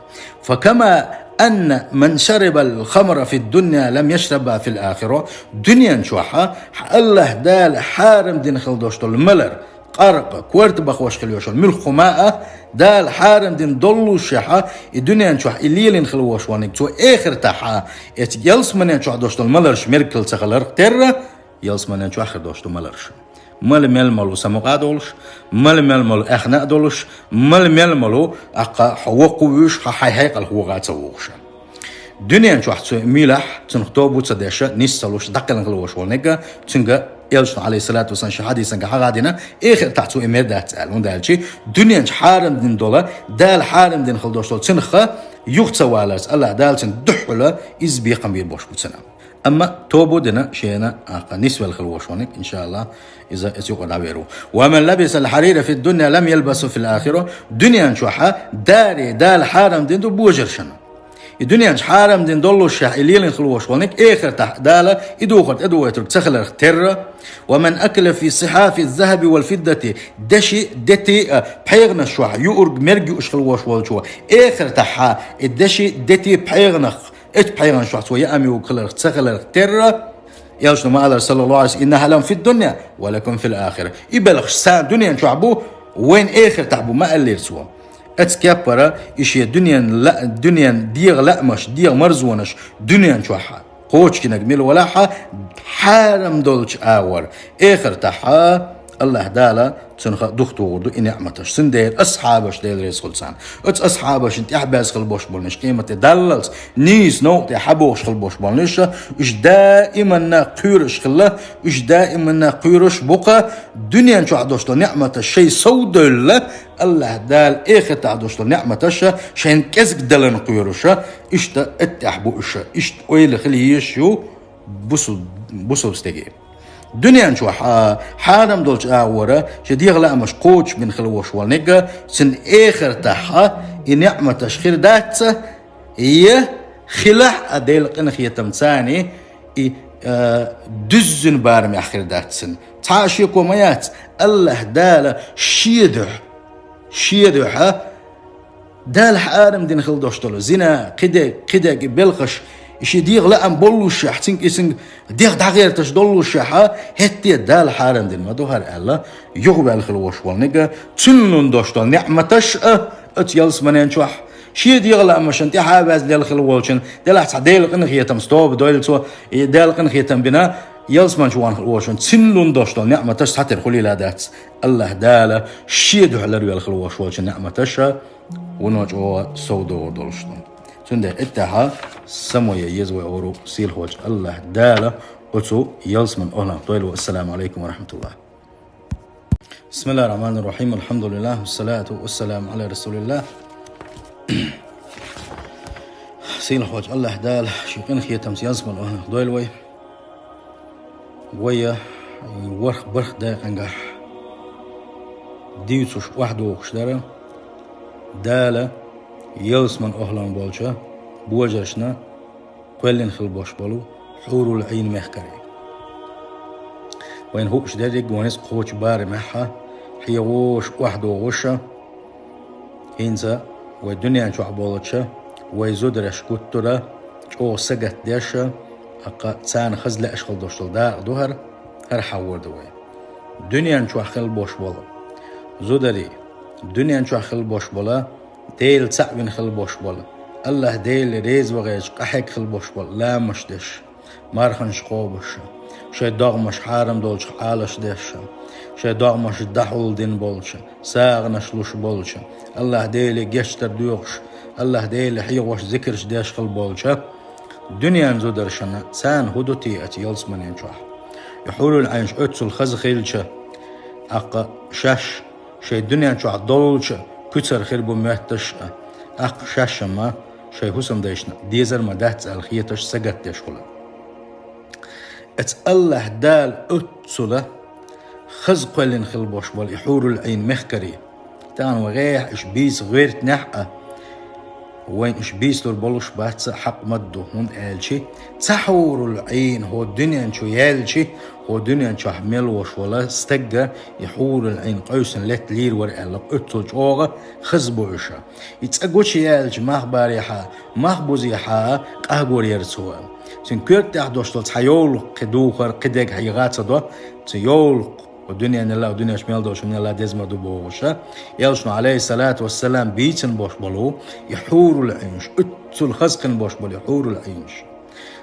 «فكما أن من شرب الخمر في الدنيا لم يشربها في الآخرة». Дуьнен чохь АллахӀ Дала хьарам дина хила долуш долу малар, къаркъа, корта бахош хила йолуш йолу муьлхха хӀума а, Дала хьарам дина доллушехь, и дуьнен чохь и лелийна хила волуш волниг, цо эхартахь, эцу ялсаманен чохь долуш долу маларш мергал ца хиларх терра, ялсаманен чохь хир долуш ду маларш. Мала мел малу самукъа а долуш, мала мел малу аьхна а долуш, мала мел малу тӀаккха хьо воккха вуьйш, хьо хьайн хьекъалх вогӀа а ца вогӀуш. Дуьнен чохь цу муьлххачу, цунах тоба ца деш, нис ца луш, дӀакхелхина хила волуш волниг, цуьнга Элчано, Ӏалайхиссалату вассалам, шен хьадисангахь хьахадина, эхартахь цо и мер дац аьлла. ХӀунда аьлча дуьнен чу хьарам дина долу, Дала хьарам дина хила долуш долу цуьнах юха ца валарца, АллахӀ Дала цуьнан дуьхьал иза бекхам бийр болуш бу цуьнан. Амма тоба дина шена тӀаккха нисвелла хила волуш волниг, иншааллахӀ, иза эцу юкъара дӀавер ву. «ومن لبس الحرير في الدنيا لم يلبسه في الآخرة». Дуьнен чохь даре Дала хьарам дина ду божаршна. И дуьнен чу хьарам дина доллушехь, и лелийна хила волуш волниг, эхартахь Дала и духар тӀедогӀуьйтург ца хиларх терра. «ومن أكل في صحاف الذهب والفضة». Деши, дети а пхьегӀанаш чохь юург мерг юуш хила волуш волчо, эхартахь и деши, дети, пхьегӀанах, эцу пхьегӀанаш чохь цо яа муьлхха хиларх ца хиларх терра, Элчано ма аллара, саллаллаху Ӏалайхи ва саллам: «إنها لهم في الدنيا ولكم في الآخرة». И белхаш царна дуьнен чохь бу, вайна эхартахь бу, ма аьллера цо. Эцу кеппара и шен дуьнен ла-, дуьнен дегӀан лаамаш, дегӀан марзонаш дуьнен чохь кхочушдинарг мила валахь а, хьарам долчу агӀор, эхартахь АллахӀ Дала цунах духтухур ду и ниъматаш. Цундела асхьабаш, Дела реза хуьлда царна, оцу асхьабашна тӀаьхьабаьзна хила болуш болниш, къематде даллалц нийса новкъа тӀе хьабогӀуш хила болуш болниш, уьш даиманна кхоьруш хилла, уьш даиманна кхоьруш бу-кх дуьнен чохь долуш долу ниъматаш шайн сов девлла, АллахӀ Дала эхартахь долуш долу ниъматаш шайна кӀезиг далан кхоьруш, иштта аттехь бу уьш, иштта ойла хила езаш ю бусул-, бусулба стеге. Дуьнен чохь, а, хьарам долчу агӀора шен дегӀан лаамаш кхочушбина хила волуш волниг, цуьнан эхартахь и ниъматаш хир дац, я хилахь а Делан къинхетамца и, а, дуьззина барамехь хир дац цуьнан. Цхьа а шеко ма яц, АллахӀ Дала шен дуьхьа, шен дуьхьа Дала хьарам дина хила долуш долу зина, кхидерг, кхидерг и белхаш, и шен дегӀан лаам боллушехь, цуьнга, и цуьнга дегӀ дӀагӀерташ доллушехь, хӀетте Дала хьарам дина ма ду хӀара аьлла, юхаваьлла хила волуш волниг, цуьнан лун долуш долу ниъматаш а оцу ялсаманен чохь, шен дегӀан лаамашна тӀаьхьа а ваьзна лелла хила волчун, делахь цхьа Делан къинхетамца тоба дойла цо, и Делан къинхетам бина, ялсаманчу вахна хила волчун, цуьнан лун долуш долу ниъматаш цхьатера хуьлийла дац. АллахӀ Дала шен дуьхьа ларвелла хила волуш волчун ниъматаш а Вуно чӀогӀа сов догӀур долуш ду. Цундела иттахьа само я еза вай ору сийлахьочу Аллахь Дала оцу ялсаман охӀланах дойла ву. Ассаламу алейкум ва рахматуллах. Бисмиллахир рахманир рахим. Алхамдулиллах, вассалату вассаламу аля расулиллах. Сийлахьочу Аллахь Дала ши къинхетамца ялсаман охӀланах дойла вай. Вай ворхӀ бархӀ декъангахь дийцуш охьадохуш дара Дала ялсаман охӀланах болчу божаршна кхоьллина хила бош болу хьурул Ӏийна мехкарий. Вайна хууш дерриг вайна иза кхочу барамехьа, хьегӀош, охьадогӀуша, хӀинца вай дуьнен чохь болча вай зудараш гуттара, чӀогӀа сагатдеша, хӀаккха царна хаза лаьаш хила долуш долу дакъа ду хӀара, хӀара хьахор ду вай. Дуьнен чохь хила бош болу зударий, дуьнен чохь хила бош болу Дела цхьаъ вина хила бош болу, Аллахь Дела реза вахарчу къахьега хила бош болу ламаш деш, марханаш кхобуш, шайн догӀмаш хьарам долчух Ӏалаш деш, шайн догӀмаш дӀахьулдина болчу, сагӀанаш луш болчу, Аллахь Деле гечдар доьхуш, Аллахь Деле хьехош зикарш деш хила болчу дуьнен зударшна царна хӀун ду те оцу ялсаманен чохь? И хьурул Ӏийнаш оццул хаза хилча, тӀаккха шаьш шайн дуьнен чохь долчу куьцара хир бу моьтташ а, тӀаккха шаьшшамма шайн хӀусамдайшна дезар ма дац аьлла хеташ сагатдеш хуьлу. Эца Аллахь Дала оццула хаза кхоьллина хила бош болу и хьурул Ӏийна мехкарий. Тахана вай гӀехь иша бийца гӀертинехь а, вайн иша бийцалур болуш бац а хьакъ ма ду, хӀунда аьлча цхьа хьурул Ӏийна хӀо дуьнен чу яьлча, хӀо дуьнен чохь мел вош вала стагга и хьурул Ӏийна къевсина летта лийр вара аьлла, оццул чӀогӀа хаза бу иша. И цӀа гучу яьлча мах барехьа, мах бузехьа, къахьгор яра цо. Цуьнан коьрта тӀехь дош долу цхьа йовлакх кхин духар, кхин дег хьийгӀа а ца до, цу йовлакх, дуьненала, дуьненчу мел долчу хӀуманала деза ма ду бохуша. Элчано, алейхиссалату вассалам, бийцина бош болу и хьурул Ӏийнаш, оццул хаза кхин бош болу и хьурул Ӏийнаш.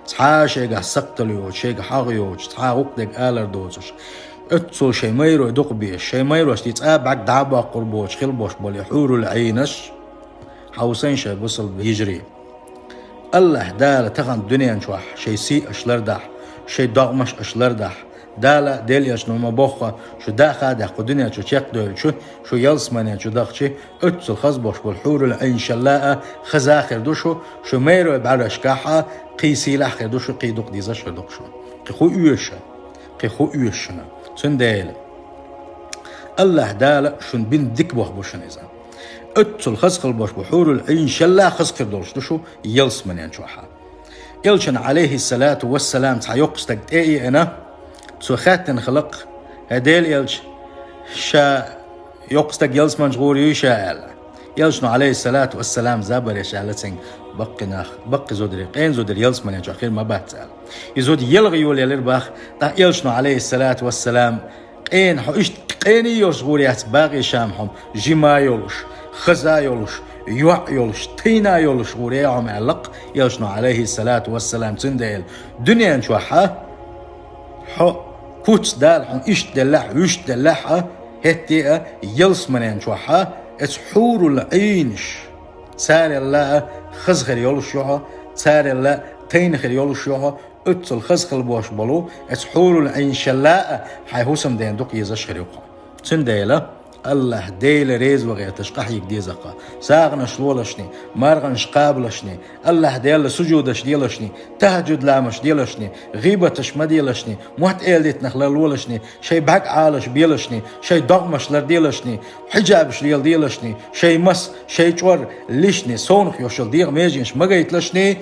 Цхьа шайгахь сакхтал йоцуш, шайгахь хьагӀ йоцуш, цхьа гӀуккъ дег алар доцуш, оццул шайн майрой дукха беш, шайн майрошна цӀа бӀаьрг дӀа а боккхур боцуш хила бош болу и хьурул Ӏийнаш, хьовсийша, бусалба йижарий. Аллахь Дала тахана дуьнен чохь шайн сий аша лардахь, шайн догӀмаш аша лардахь, Дала, Делан Элчано ма бохху, шу даха а даьккхина дуьнен чу чекхдевлча, шу ялсаманен чу дахча, оццул хаза бош болу хьурул Ӏийнашалла а хаза хир ду шу, шу майрой бӀаьрашкахь а кхин сийлахь хир ду шу, кхин дукха дезаш хир ду шу. Кхин хӀун оьшу? Кхин хӀун оьшу шуна? Цундела Аллахь Дала шуна бина дика боху бу шуна иза. Оццул хаза хила бош бу хьурул Ӏийнашалла а хаза хир долуш ду шу ялсаманен чохь а. Элчана, алейхиссалату вассалам, цхьа йоккха стаг тӀе а еана, цо хаьттина хиларх: «ХӀай Делан Элча, ша йоккха стаг ялсаманчу гӀур юй ша?» — аьлла. Элчано, алейхиссалату вассалам, забареш аьлла цуьнга: «Баккхий нах, баккхий зударий, къена зударий ялсаманен чохь хир ма бац», — аьлла. И зуда елха йолаелира бах, тӀаккха Элчано, алейхиссалату вассалам, къена хьо иштта къений йолуш гӀур яц, бакъий шам хьо жима йолуш, хаза йолуш, йоӀ йолуш, тайна йолуш гӀур я хьо ма аьллакх Элчано, алейхиссалату вассалам, цундела дуьнен чохь а хьо куц Дала хьуна иштта деллехь, вуьшта деллехь а, хӀетте а ялсаманен чохь а эца хьурул Ӏийнаш, царелла а хаза хир йолуш ю хьо, царелла тайна хир йолуш ю хьо, оццул хаза хила бош болу эца хьурул Ӏийнашалла а хьайн хӀусамден дукха езаш хир ю хьо. Цундела Аллахь Дела реза ван гӀерташ къахьийга деза-кх, сагӀанаш лолашни, марханаш кхабалашни, Аллахь Делла сужудаш делашни, тахӀажуд ламаш делашни, гӀийбаташ ма делашни, мотт эладитанах лар лолашни, шайн бӀаьрг Ӏалаш белашни, шайн догӀмаш лар делашни, хьиджабаш лела делашни, шайн мас, шайн чӀор лишни, совнах йошал дегӀан меженаш ма гайталашни,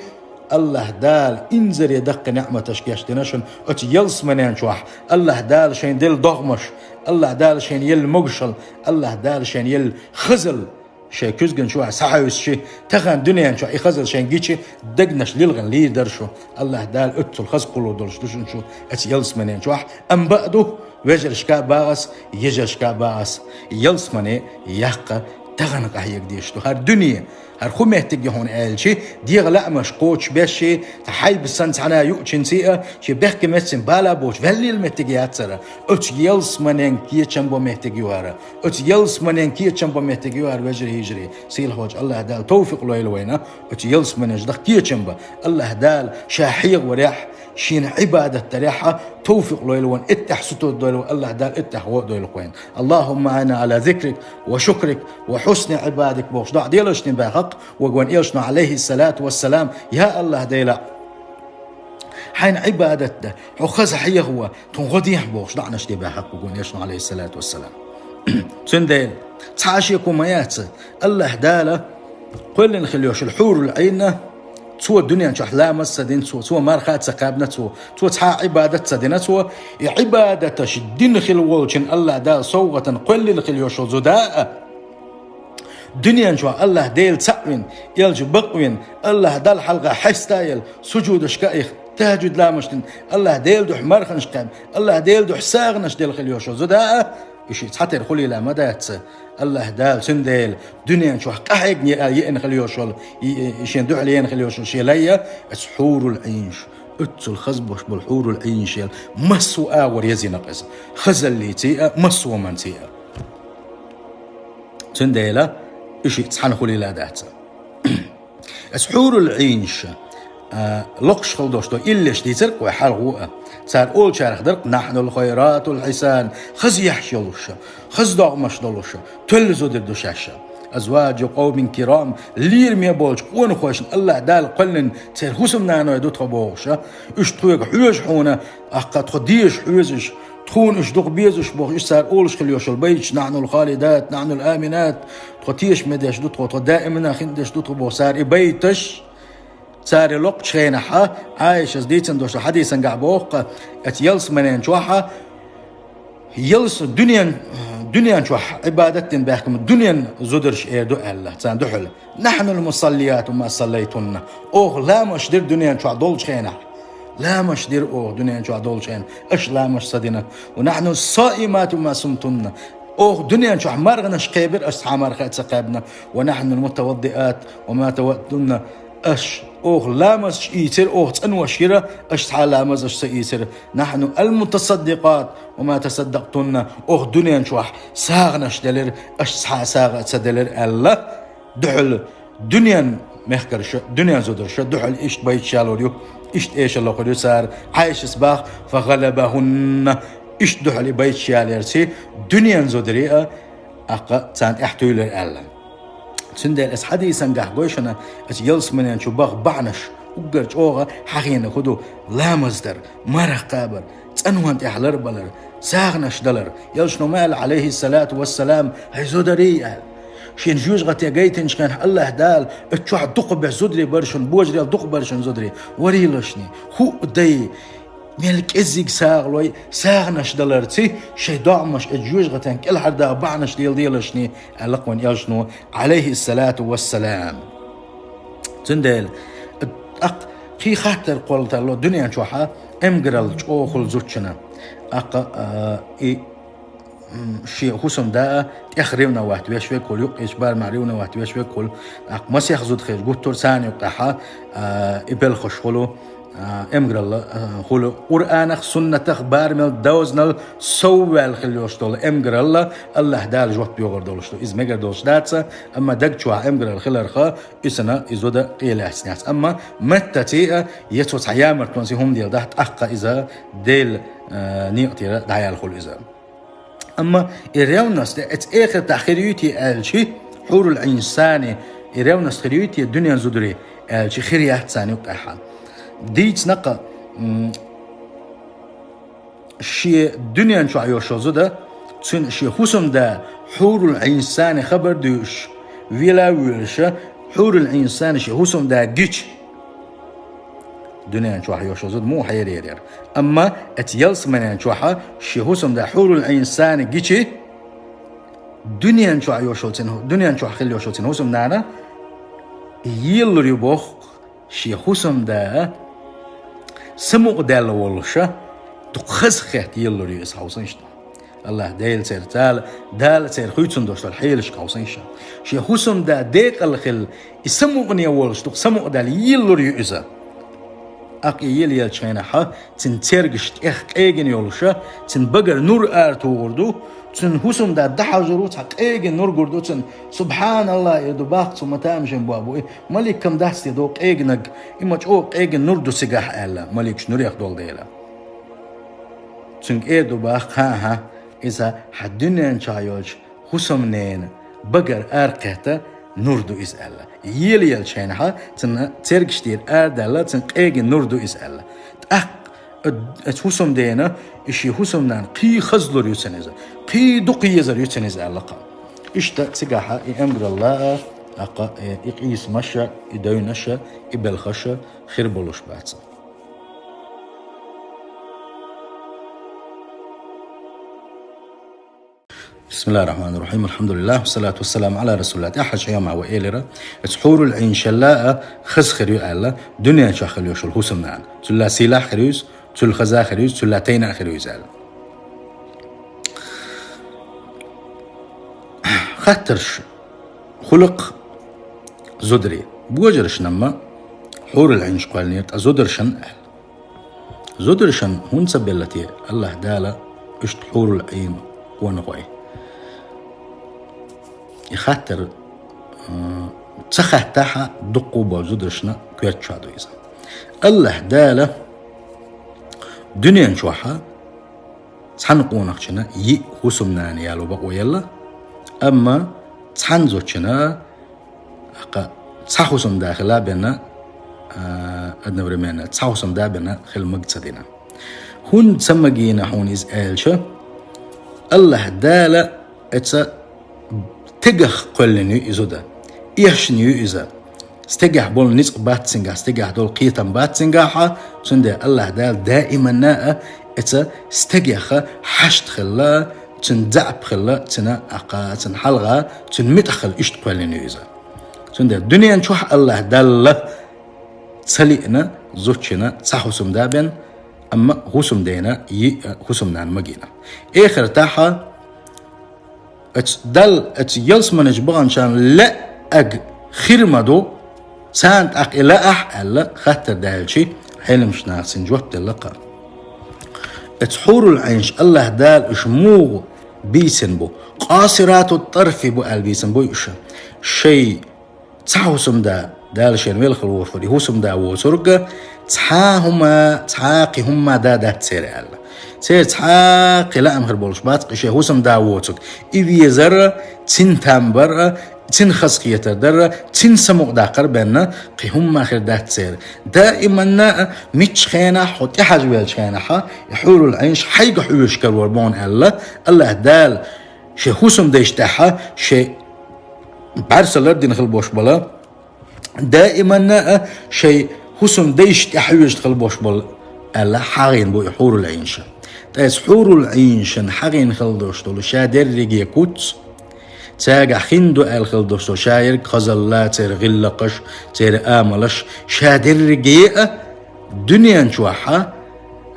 Аллахь Дала инзаре даккхий неӀматаш гечдина шуна оцу ялсаманен чохь. Аллахь Дала шайна делла догӀмаш, Аллахь Дала шайна елла могушалла, Аллахь Дала шайна елла хазалла, шайн куьзган чохь схьахьуьйсучи, тахана дуьнен чохь и хазалла шайна гичи, дегнаш лилгӀина лийр дара шу. Аллахь Дала оццул хаза кхуллур долуш ду шуна шу оцу ялсаманен чохь. Амма бакъ ду, вежаршка а боху ас, йижаршка а боху ас, ялсамане яккха тахана къахьега дезаш ду. ХӀара дуьне, хӀара хӀу меттиг я хьуна аьлча, дегӀа лаамаш кхочушбеш, цхьа хьайба санна цхьанна юучуьнца а, шен бехке меттиг бала боцуш ваьллийла меттиг яцара. Оцу ялсаманен кечам бо меттиг ю хӀара. Оцу ялсаманен кечам бо меттиг ю хӀара, вежарий, йижарий. Сийлахьчу АллахӀ Дала товфикъ лойла вайна оцу ялсаманеш даха кечам бан. АллахӀ Дала ша хьехаварехь, шена Ӏибадат дарехь а товфикъ лойла вайна, иттех сутур дойла вайна, АллахӀ Дала иттех гӀо а дойла вайна. اللهم أعنا على ذكرك وشكرك وحسن عبادتك бохуш доӀа делаш шен баьхках, вай вайн элчано, Ӏалайхиссалату вассалам, я АллахӀ Дела, хьайна Ӏибадат дан, хьо хаза хьехаван, тхуна гӀо дехьа бохуш доӀанаш де баьхках вай вайн элчано, Ӏалайхиссалату вассалам. Цундела цхьа а шеко ма яц, АллахӀ Дала кхоьллина хила йолуш йолу хьурул Ӏийна, цо дуьнен чохь ламаз а ца дина цо, цо марха а ца кхаьбна цо, цо цхьа а Ӏибадат а ца дина цо, и Ӏибадаташ дина хила волчун АллахӀ Дала совгӀатана кхоьллина хила йолуш йолу зуда а, дуьнен чохь АллахӀ Дела цхьаъ вина, элча бакъ вина, АллахӀ Далла хьалха хьеста а елла, сужудашка а ихна, тахӀажжуд ламазаш дина, АллахӀ Дела дуьхьа марханаш кхаьбна, АллахӀ Дела дуьхьа сагӀанаш делла хила йолуш йолу зуда а, и шиъ цхьатера хуьлийла ма дац. АллахӀ Дала цундела дуьнен чохь къахьегна е-, еана хила йолуш йолу, и, и, и шен дуьхьал еана хила йолуш йолу шен лай а, оцу хьурул Ӏийнаш, оццул хаза болуш болу хьурул Ӏийнаш елла, массо а агӀор езийнарг иза, хазаллиций а, массо а манций а. Цундела и шиъ цхьаьна хуьлийла дац. Оцу хьурул Ӏийнаш, а, локхуш хила долуш долу иллеш дийцира-кх вай хьалха а. Цара олучарах дара-кх: نحن الخيرات الحسان, хаза яххьаш йолуш, хаза догӀмаш долуш, тоьлла зударий ду шаьш. أزواج قوم كرام, лераме болчу къонахошна АллахӀ Дала кхоьллина церан хӀусамнаной ду тхо бохуш. Уьш тхоьга хьоьжу хьуна, тӀаккха тхо дезаш хьоьжуш, тхуна уьш дукха безаш бохуш, уьш цара олуш хила йолуш йолу байташ: نحن الخالدات، نحن الآمنات, тхо тешаме деш ду тхо, тхо даимана хин деш ду тхо бохуш цара и байташ. Цара и локхучу хенахь, Ӏайшас дийцина долуш долу хьадисангахь боху-кх, оцу ялсаманен чохь, ялс-, дуьнен, дуьнен чохь Ӏибадат дина баьхкина дуьнен зударша эр ду аьлла, царна дуьхьал: نحن المصليات وما صليتن. Оха ламазаш дира дуьнен чохь долчу хенахь. Ламазаш дира оха дуьнен чохь долчу хенахь, аша ламазаш ца дина. ونحن الصائمات وما صمتن. Оха дуьнен чохь марханаш кхебира, аша цхьа марха а ца кхаьбна. ونحن المتوضئات وما توضأتن. Аша, оха ламазаш ийцира, оха цӀанвеш йира, аша цхьа ламазаш ца ийцира. نحن المتصدقات وما تصدقتن. Оха дуьнен чохь сагӀанаш делира, аша цхьа а сагӀа а ца делира аьлла, дуьхьал дуьнен мехкарша, дуьнен зударша дуьхьал иштта байташ ялор ю, иштта эшар локхур ю цара. Ӏайшас боху: فغلبهن. Иштта дуьхьал и байташ яларца дуьнен зударий а, тӀаккха царна тӀаьхьа туьйлира аьлла. Цундела оцу хьадисангахь гой шуна, оцу ялсаманен чу баха бахьанаш уггар чӀогӀа хьахийнарг хӀун ду: ламаз дар, марха кхабар, цӀанонна тӀехь ларбалар, сагӀанаш далар. Элчано ма аьлла, Ӏалайхиссалату вассалам: «ХӀай зударий», — аьлла. Шена жоьжахате гайтинчу хенахь АллахӀ Дала: «Оцу чохь дукхахберш зударий бара шуна, божарел дукхахберш шуна зударий». Варийлашний, хӀуъа дай, мел кӀеззиг сагӀа лой, сагӀанаш даларца шайн догӀмаш оцу жоьжахатен кӀелхьардаха бахьанаш леладелашний, аьлла-кх вайн Элчано, Ӏалайхиссалату вассалам. Цундела, тӀаккха кхин хаттар кхолла тарло дуьнен чохь а эмгаралла чӀогӀа хуьлу зудчунна. ТӀаккха, а, и, м, шен хӀусамда а тӀех ревновать веш верг хуьлу, юккъерчу барамехь ревновать веш верг хуьлу. ТӀаккха масех зуда хилча гуттар а царна юккъехь а, а, и белхаш хуьлу, а, эмгаралла, а, хуьлу. Къуръанах, суннатах барамел дозанал совваьлла хила йолуш долу эмгаралла АллахӀ Дала жоп йогӀур долуш ду. Иза мегар долуш дац, амма даг чохь эмгаралла хиларх, иза цунна, и зуда къайлаьцнехь. Амма меттаца а, я цо цхьа ямартонца хӀума делла дахь, тӀаккха иза Делан, а, некъа тӀера дӀаяьлла хуьлу иза. Амма и ревность оцу эхартахь хир юй те аьлча, хьурул Ӏийнаш санна, и ревность хир юй те дуьнен зударий аьлча, хир яц царна юккъехь а. Дийцина-кх, м, шен дуьнен чохь йолуш йолу зуда, цуьнан шен хӀусамда хьурул Ӏийнаш санна хабар дуьйцуш, вела а воьлуш, хьурул Ӏийнаш санна шен хӀусамда гича, дуьнен чохь йолуш йолу зуда муха хьерера яра. Амма оцу ялсаманен чохь а шен хӀусамда хьурул Ӏийнаш санна гича, дуьнен чохь йолуш йолу цуьнан, дуьнен чохь хила йолуш йолу цуьнан хӀусамнана елалур ю боху-кх шен хӀусамда самукъадаьлла волуш, дукха хазахетта елалур ю иза, хьовсийша. Аллахь Дела церца, Дала церан хуьйцун долуш долу хьелаш кховсийша. Шен хӀусамда декъала хилла, и самукъане волуш дукха самукъадаьлла йийлалур ю иза. ТӀаккха и йийлаелчу хенахьа, цуьнан цергаш тӀех къегина йолуша, цуьнан багара нур ара тухур ду, цуьнан хӀусамда дӀахьажур ву, цхьа къегина нур гур ду цуьнан. «Субхьаналлахь», эр ду баккха цо, «ма тамашийна боху бу и, малик-м дац те догӀу къегинарг, и ма чӀогӀа къегина нур ду цигахь», аьлла, маликаш нурех долу дела. Цуьнга эр ду баккха: «ХӀан-хӀа, иза хьан дуьнен чохь йолчу хӀусамненан багара аракхетта нур ду иза», аьлла. Йийлаелчу хенахьа, цуьнан цергаш тӀера арадаьлла, цуьнан къегина нур ду иза аьлла. ТӀаккха оцу хӀусамдена, и шен хӀусамнана кхин хазлур ю цуьнан иза, кхин дукха езар ю цуьнан иза аьлла кхаъ. Иштта цигахьа и амгаралла а, тӀаккха и къийсамаша, и девнаша, и белхаша хир болуш бац. Бисмиллахир-рахманир-рахим. Алхьамдулиллах, вассалату вассаламу аля расулиллах. ТӀаьхьарчу хьемахь вай элира, оцу хьурул Ӏийнашалла а хаза хир ю аьлла, дуьнен чохь хила йолуш йолу хӀусамнана. Цулла сийлахь хир ю иза, цулла хаза хир ю иза, цулла тайна а хир ю иза аьлла. Хаттарш хуьлу-кх зударийн. Божаршна-м хьурул Ӏийнаш кхоьллинера, ткъа зударшна аьлла. Зударшна хӀунда ца белла те Аллахь Дала иштта хьурул Ӏийн къонахой? И хаттар, а, ца хаттахь а, дуккха а болу зударшна коьрта чохь ду иза. Аллахь Дала дуьнен чохь а цхьана къонахчунна йиъ хӀусамнана яло бакъо елла, амма цхьана зудчунна тӀаккха цхьа хӀусамда хила бен, а, одновременно цхьа хӀусамда бен хила мага ца дина. ХӀунда ца магийна хьуна иза аьлча, Аллахь Дала оцу стегах кхоьллина ю и зуда, эшна ю иза. Стегехь болу ницкъ бац цуьнгахь, стегехь долу кхетам бац цуьнгахь, цундела Аллахь Дала даиманна а оцу стегех хьашт хилла, цуьнан заьӀап хилла, цуьнан, тӀаккха, цуьнан хьалха, цуьнан муьтӀахь хилла иштта кхоьллина ю иза. Цундела дуьнен чохь Аллахь Далла ца лиъна зудчунна цхьа хӀусамда бен, амма хӀусамдена йиъ хӀусамнана магийна. Эхартахь оцу Далла, оцу ялсаманечу баханчарна лаьа хир ма ду, царна тӀаккха и лаахь аьлла, хаттар даьлча, Ӏеламнаха цуьнан жоп делла кхаъ. Оцу хьурул Ӏийнаш Аллахь Дала уьш муха бийцина бу? Къасирату тӀарфи бу аьлла бийцина бу уьш. Шайн цхьа хӀусамда, Дала шена велхала вохур, и хӀусамда воцург, цхьа хӀума, цхьа кхин хӀумма да дац церан аьлла. Церан цхьа кхин лаам хир болуш бац, кхин шайн хӀусамда воцург. И везар, цуьнан там бар, цуьнан хазахетар дар, цуьнан самукъадаккхар бен, кхин хӀумма хир дац церан. Даиманна а, миччу хенахь, хьо тӀехьажа веллачу хенахь, и хьурул Ӏийнаш хьайга хьоьжуш карор бу хьуна аьлла, Аллахь Дала шен хӀусамдайшна тӀехь шен бӀаьрса лардина хила болуш бала, даиманна а шайн хӀусамдайшна тӀехь хьоьжуш хила болуш бала аьлла, хьагӀийна бу и хьурул Ӏийнаш. Ткъа оцу хьурул Ӏийнашна хьагӀийна хила долуш долу шадерриге куц, цаьргахь хин ду аьлла хила долуш долу шадерг хазалла, церан гӀиллакхаш, церан амалш, шадерриге а дуьнен чохь а,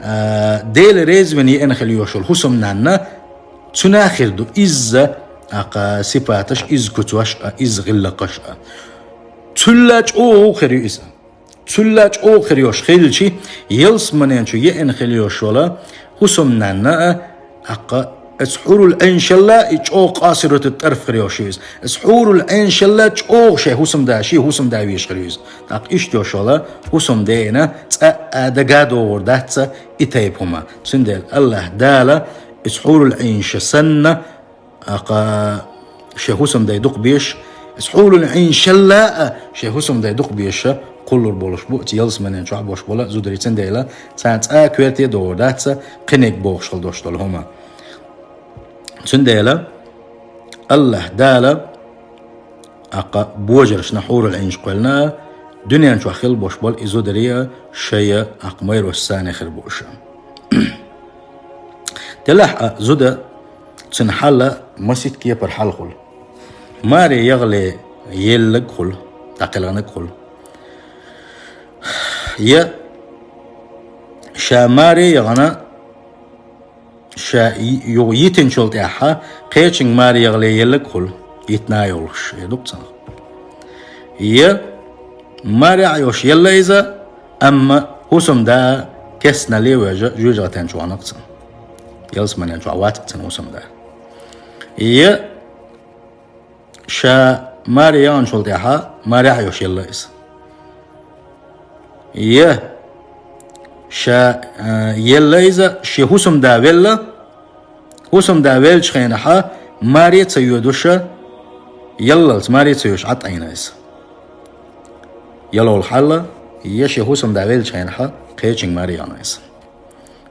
а, Дела резавина еана хила йолуш йолу хӀусамнанна, цуьнан хир ду изза, тӀаккха, сипаташ, изза куцаш а, изза гӀиллакхаш а. Цуьлла чӀогӀа хир ю иза. Цуьлла чӀогӀа хир йолуш хилча, ялсаманен чу еана хила йолуш йолу хӀусамнанна а, тӀаккха, оцу хьурул Ӏийнашалла и чӀогӀа къасирату тӀарф хир йолуш ю иза. Оцу хьурул Ӏийнашалла чӀогӀа шайн хӀусамда, шен хӀусамда везаш хир ю иза. ТӀаккха иштта йолуш йолу хӀусамдена цкъа а дага а догӀур дац и тайпа хӀума. Цундела Аллахь Дала оцу хьурул Ӏийнаш санна, тӀаккха, шен хӀусамдай дукха безаш, оцу хьурул Ӏийнашалла а шен хӀусамдай дукха безаш кхуллур болуш бу, оцу ялсаманен чохь болуш болу зударий, цундела царна цкъа а коьрте а догӀур дац кхиниг бохуш хила долуш долу хӀума. Цундела Аллахь Дала тӀаккха божаршна хьурул Ӏийнаш кхоьллина, дуьнен чохь хила болуш болу и зударий а шайн тӀаккха майросца цхьаьна хир бу уьш. Делахь а зуда, цуьнан хьал а масийтта кепара хьал хуьлу. Маре ягӀале еллаг хуьлу, дӀакхелхинарг хуьлу. Я ша маре яхана, ша и-, юха йитинчул тӀаьхьа кхечуьнга маре яхале еллаг хуьлу, йитина йолуш, эр ду-кх цунах. Я маре а йолуш елла иза, амма хӀусамда кестнале а вевза, жоьжахатин чу вахана-кх цунна. Ялсаманин чохь вац-кх цунна хӀусамда. Я ша маре яханчул тӀаьхьа маре а йолуш елла иза. Я ша, э, елла иза, шен хӀусамда велла, хӀусамда веллачу хенахь маре а ца йоьдуш, яллалц маре а ца йоьдуш Ӏад Ӏийна иза. Ялол хьалла, я шен хӀусамда веллачу хенахь кхечуьнга маре яхана иза.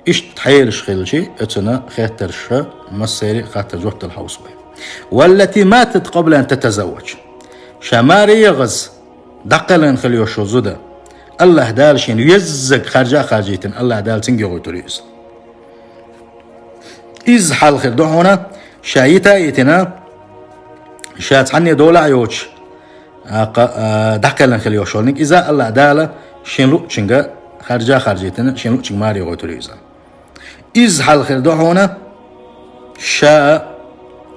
Иштта хьелаш хилча, оцунна хеттарш, массеран а хаттар жоп дала хьовса вай. والتي ماتت قبل أن تتزوج. Ша маре яхаза дӀакхелхина хила йолуш йолу зуда, АллахӀ Дала шена веззиг харжа а харжийтина, АллахӀ Дала цуьнга йохуьйтур ю иза. Изза хьал хир ду хьуна, ша йита а йитина, ша цхьанне дола а йоцуш, а, кха-, а, дӀакхелхина хила йолуш йолниг, иза АллахӀ Дала шен луъучуьнга харжа а харжийтина, шен луъучуьнга маре йохуьйтур ю иза. Изза хьал хир ду хьуна, ша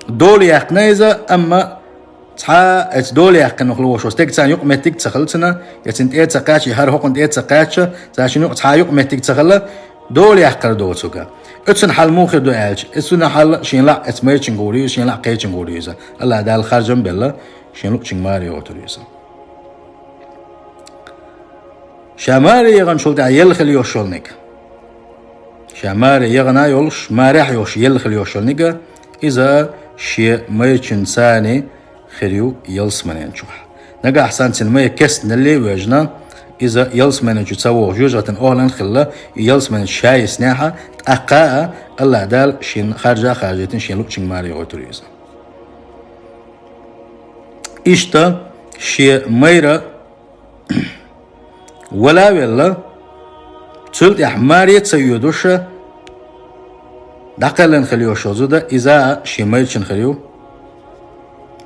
дола яьккхина иза, амма цхьа а оцу дола яьккхинарх лоруш волу стеган царна юкъаметтиг ца хилла цуьнан, я цуьнан тӀе а ца кхаьчча, я хӀара хӀокхунна тӀе а ца кхаьчча, цара шена юкъа цхьа а юкъаметтиг ца хилла, дола яккхар доцург. Оцунна хьал муха хир ду аьлча, оцунна хьал шена лаахь оцу майрачуьнга гӀур ю иза, шена лаахь кхечуьнга гӀур ю иза. АллахӀ Дала харжам а белла, шен луъучуьнга маре йохуьйтур ю иза. Ша маре яханчул тӀаьхьа елла хила йолуш йолниг. Ша маре яхана а йолуш, маре а йолуш елла хила йолуш йолниг, иза шен майрачуьнца хир ю ялсаманин чохь. Нагахь санна цуьнан майра кестнале а вевзина, иза ялсаманин чу ца вогӀу жоьжахатин охӀланах а хилла, и ялсаманин чу ша йиснехь, тӀаккха а АллахӀ Дала шена харжа а харжийтина, шен луъучуьнга маре йохуьйтур ю иза. Иштта шен майра вала а велла, цул тӀаьхьа маре а ца йоьдуш, дӀакхелхина хила йолуш йолу зуда, иза а шен майрачун хир ю.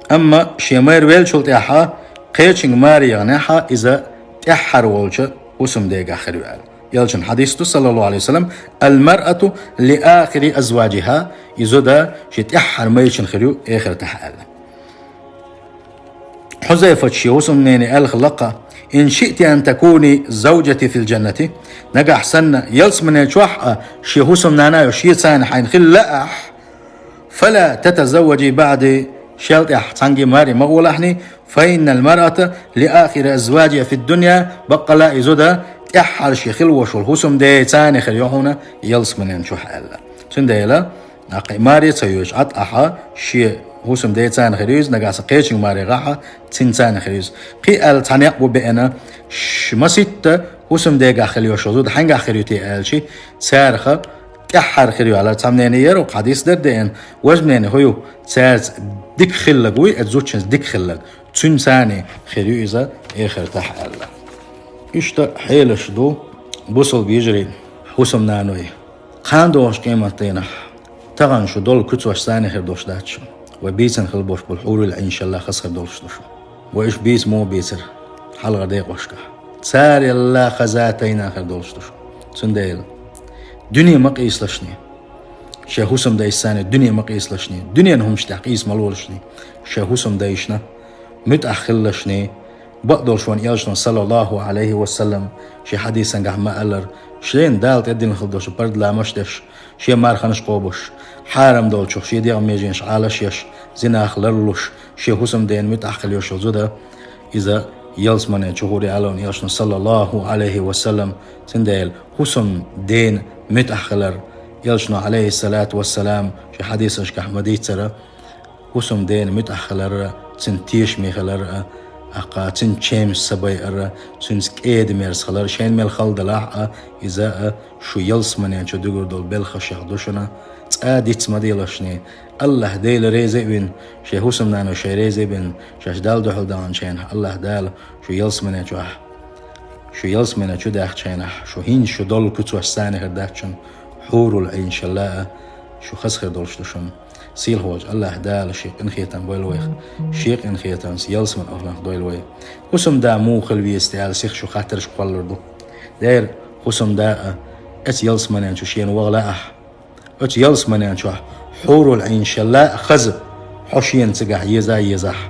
Амма шен майра веллачул тӀаьхьа кхечуьнга маре яханехь, иза тӀаьххьара волчу хӀусамдегахь хир ю аьлла. Элчан хьадис ду, саллаллаху Ӏалайхи ва саллам: «المرأة لآخر أزواجها», и зуда шен тӀаьххьара майрачун хир ю эхартахь аьлла. Хьузайфата шен хӀусамнене аьлла хилла-кх: «إن شئت أن تكوني زوجتي في الجنة», нагахь санна ялсамане чохь а шен хӀусамнана а йолуш шеца хьайна хила лаахь, «فلا تتزوجي بعدي», шел тӀаьхьа цхьаьнгге маре ма гӀолахьний, «فإن المرأة لآخر أزواجها في الدنيا», баккъала а и зуда тӀаьххьара шен хила волуш волу хӀусамдеца хир ю хьуна ялсаманин чохь аьлла. Цундела, нах кхин маре а ца йоьдуш Ӏад ахь, шен хӀусамдеца хир ю иза, нагахь санна кхечуьнга маре гӀахь, цуьнца хир ю иза. Кхин аьлла цхьа некъ бу беана, ш-, маситта хӀусамдегахь хила йолуш йолу зуда хьаьнгахь хир ю те аьлча, царах тӀаьххьара хир ю аьлла цхьа мнение яра, хӀокху хьадисца дара деана, важа мнение хӀун ю, цаьрца дика хилларг вуй, оцу зудчуьнца дика хилларг. Цуьнца хир ю иза эхартахь аьлла. Иштта хьелаш ду, бусалба йижарий, хӀусамнаной. Кхана догӀучу къематдийнахь тахана шу долу куьцаш царна хир долуш дац шу. Вай бийцина хила болуш болу хьурул Ӏин шелла хаза хир долуш ду шу. Вай уьш бийца муха бийцира хьалхара декъашкахь? Царелла хаза тайна хир долуш ду шу. Цундела дуьне ма къийсалашний. Шайн хӀусамдайшца дуьне ма къийсалашний. Дуьненан хӀуманаш тӀехь къийса ма лолашний. Шайн хӀусамдайшна муьтӀахь хилалашний. Бакъдолуш вайн элчано, саллаллаху Ӏалайхи ва саллам, шен хьадисангахь ма-аллара, шена Дала тӀедиллина хила долуш парз ламазаш деш, шен марханаш кхобуш, хьарам долчух шен дегӀан меженаш Ӏалаш еш, зинах ларлуш, шен хӀусамдена муьтӀахь хила йолуш йолу зуда, иза ялсамане чу гӀур ю аьлла вайн элчано, саллаллаху Ӏалайхи ва саллам. Цундела хӀусамдена муьтӀахь хилар, элчано, Ӏалайхиссалату вассалам, шен хьадисашкахь ма-дийццара, хӀусамдена муьтӀахь хилар, цуьнан тешаме хилар, аккха цуьнан чемаш ца байар, цуьнца кӀеда-мерза хилар, шайна мел хала далахь а, иза а шу ялсамане чу дуьгур долу белхашех ду шуна. Цкъа диц ма делашний. АллахӀ Дела реза а вина, шайн хӀусамнаной шайн реза а бина, шаьш Далла дуьхьал даханчу хенахь АллахӀ Дала шу ялсамане чохь, шу ялсамане чу даьхначу хенахь, шу хӀинца шу долу куьцаш царна хир дац шуна, хьурул Ӏин шелла а, шу хаза хир долуш ду шуна. Сийлахьволчу АллахӀ Дала шен къинхетам бойла вайх, шен къинхетамца ялсаманин охӀланах дойла вай. ХӀусамда муха хила веза те аьлла сиха шу хаттаршка кхоллалур ду. Дера, хӀусамда а оцу ялсамане чу шена ваха лаахь, Оцу ялсаманен чохь хьурул Ӏийна шелла а хаза, хьо шена цигахь еза а езахь.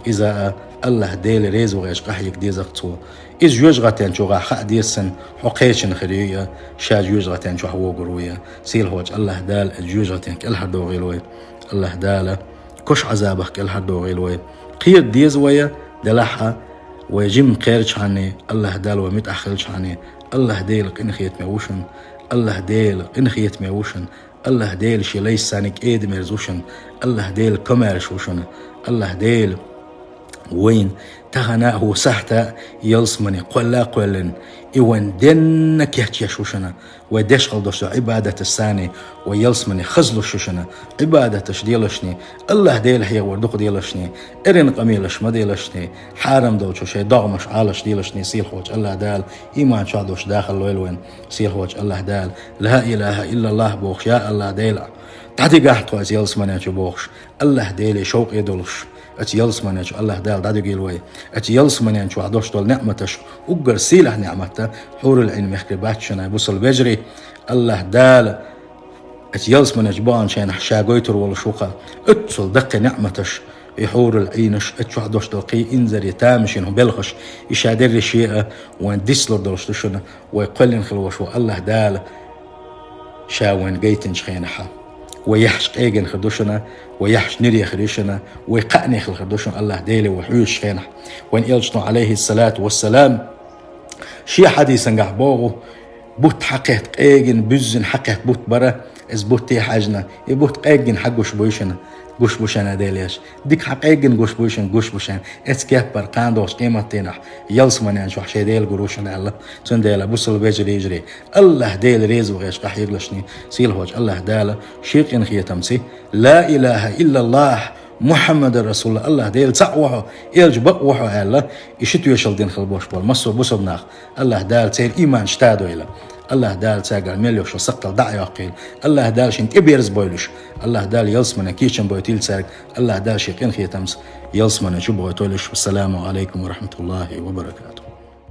Иза а АллахӀ Дела реза вахь къахьега деза-кх цо. Иза жоьжахатен чохь хаа деза санна, хьо кхечина хир ю а, ша жоьжахатен чохь вогур ву а. Сийлахьчу АллахӀ Дала оцу жоьжахатен кӀелхьардохийла вай. АллахӀ Дала кошан Ӏазабах кӀелхьардохийла вай. Кхера деза вай, делахь а, вай жимма кхерчахьана, АллахӀ Дала вай муьтӀахь хилчахьана, АллахӀ Дела къинхетаме ву шуна, АллахӀ Дела къинхетаме ву шуна, АллахӀ Дела шен лайшца кӀеда-мерза ву шуна, АллахӀ Дела комаьрша ву шуна, АллахӀ Дела вайна тахана а, хӀокху сахьта а ялсамане кхолла а кхоьллина, и вайн денна кечъеш ву шуна, вай деш хила долуш долу Ӏибадаташца вай ялсамане хазлуш ю шуна, Ӏибадаташ делашний, АллахӀ Дела хьехавар дукха делашний, эрна къамелаш ма делашний, хьарам долчу шайн догӀмаш Ӏалаш делашний, сийлахьчу АллахӀ Дала иман чохь долуш дахалла лойла вайн, сийлахьчу АллахӀ Дала, ла илаха иллаллахӀ бохуш, я АллахӀ Дела, дӀадигахь тхо оцу ялсамане чу бохуш, АллахӀ Деле шовкъе долуш, оцу ялсамане чу АллахӀ Дала дӀадуьгийла вай. Оцу ялсаманен чохь долуш долу неӀматаш, уггар сийлахь неӀмат а, хьурул Ӏийна мехкарий бац шуна, бусалба вежарий. АллахӀ Дала оцу ялсамане чу баханчу хенахь ша гойтур волуш ву-кх, оццул даккхий неӀматаш, и хьурул Ӏийнаш, оцу чохь долуш долу кхин инзаре тамашийна хӀун белхаш, и ша дерриге а вайн дицлур долуш ду шуна, вай кхоьллина хила волуш волу АллахӀ Дала ша вайна гайтинчу хенахь. Вай яххьаш къегина хир ду шуна, вай яххьаш нуьре хир ю шуна, вай кхаъне хила хир ду шуна АллахӀ Деле вай хьоьжучу хенахь. Вайн элчано, Ӏалайхиссалату вассалам, шен хьадисангахь боху, бутт хьакхетта, къегина, буьззина хьакхетта бутт бара, иза бутте хьаьжна, и бутт къегина хьагуш буй шуна, гуш бу шуна Деле аш. Дика хьакъегина гуш буй шуна, гуш бу шуна. Эцу кеппара кхана долчу къематдийнахь ялсаманен чохь шайн Дела гур ву шуна аьлла. Цундела, бусалба вежарий, йижарий, АллахӀ Дела реза вахь къахьега лашний, сийлахьчу АллахӀ Дала шен къинхетамца, ла илаха иллаллахӀ, Мухьаммадан расулуллахӀ, АллахӀ Дела цхьаъ ву хьо, элча бакъ ву хьо аьлла, и ши тоьшалла дина хила болуш болу массо а бусалба нах, АллахӀ Дала церан иман шта дойла. АллахӀ Дала цаьргара мел йолуш йолу сакхтал дӀа а йоккхийла. АллахӀ Дала шен тӀеберза бойла уьш. АллахӀ Дала ялсамане кечам бойтийла цаьрга. АллахӀ Дала шен къинхетамца ялсамане чу бойтийла уьш. Ассаламу Ӏалайкум ва рахьматуллахӀи ва баракатухӀ.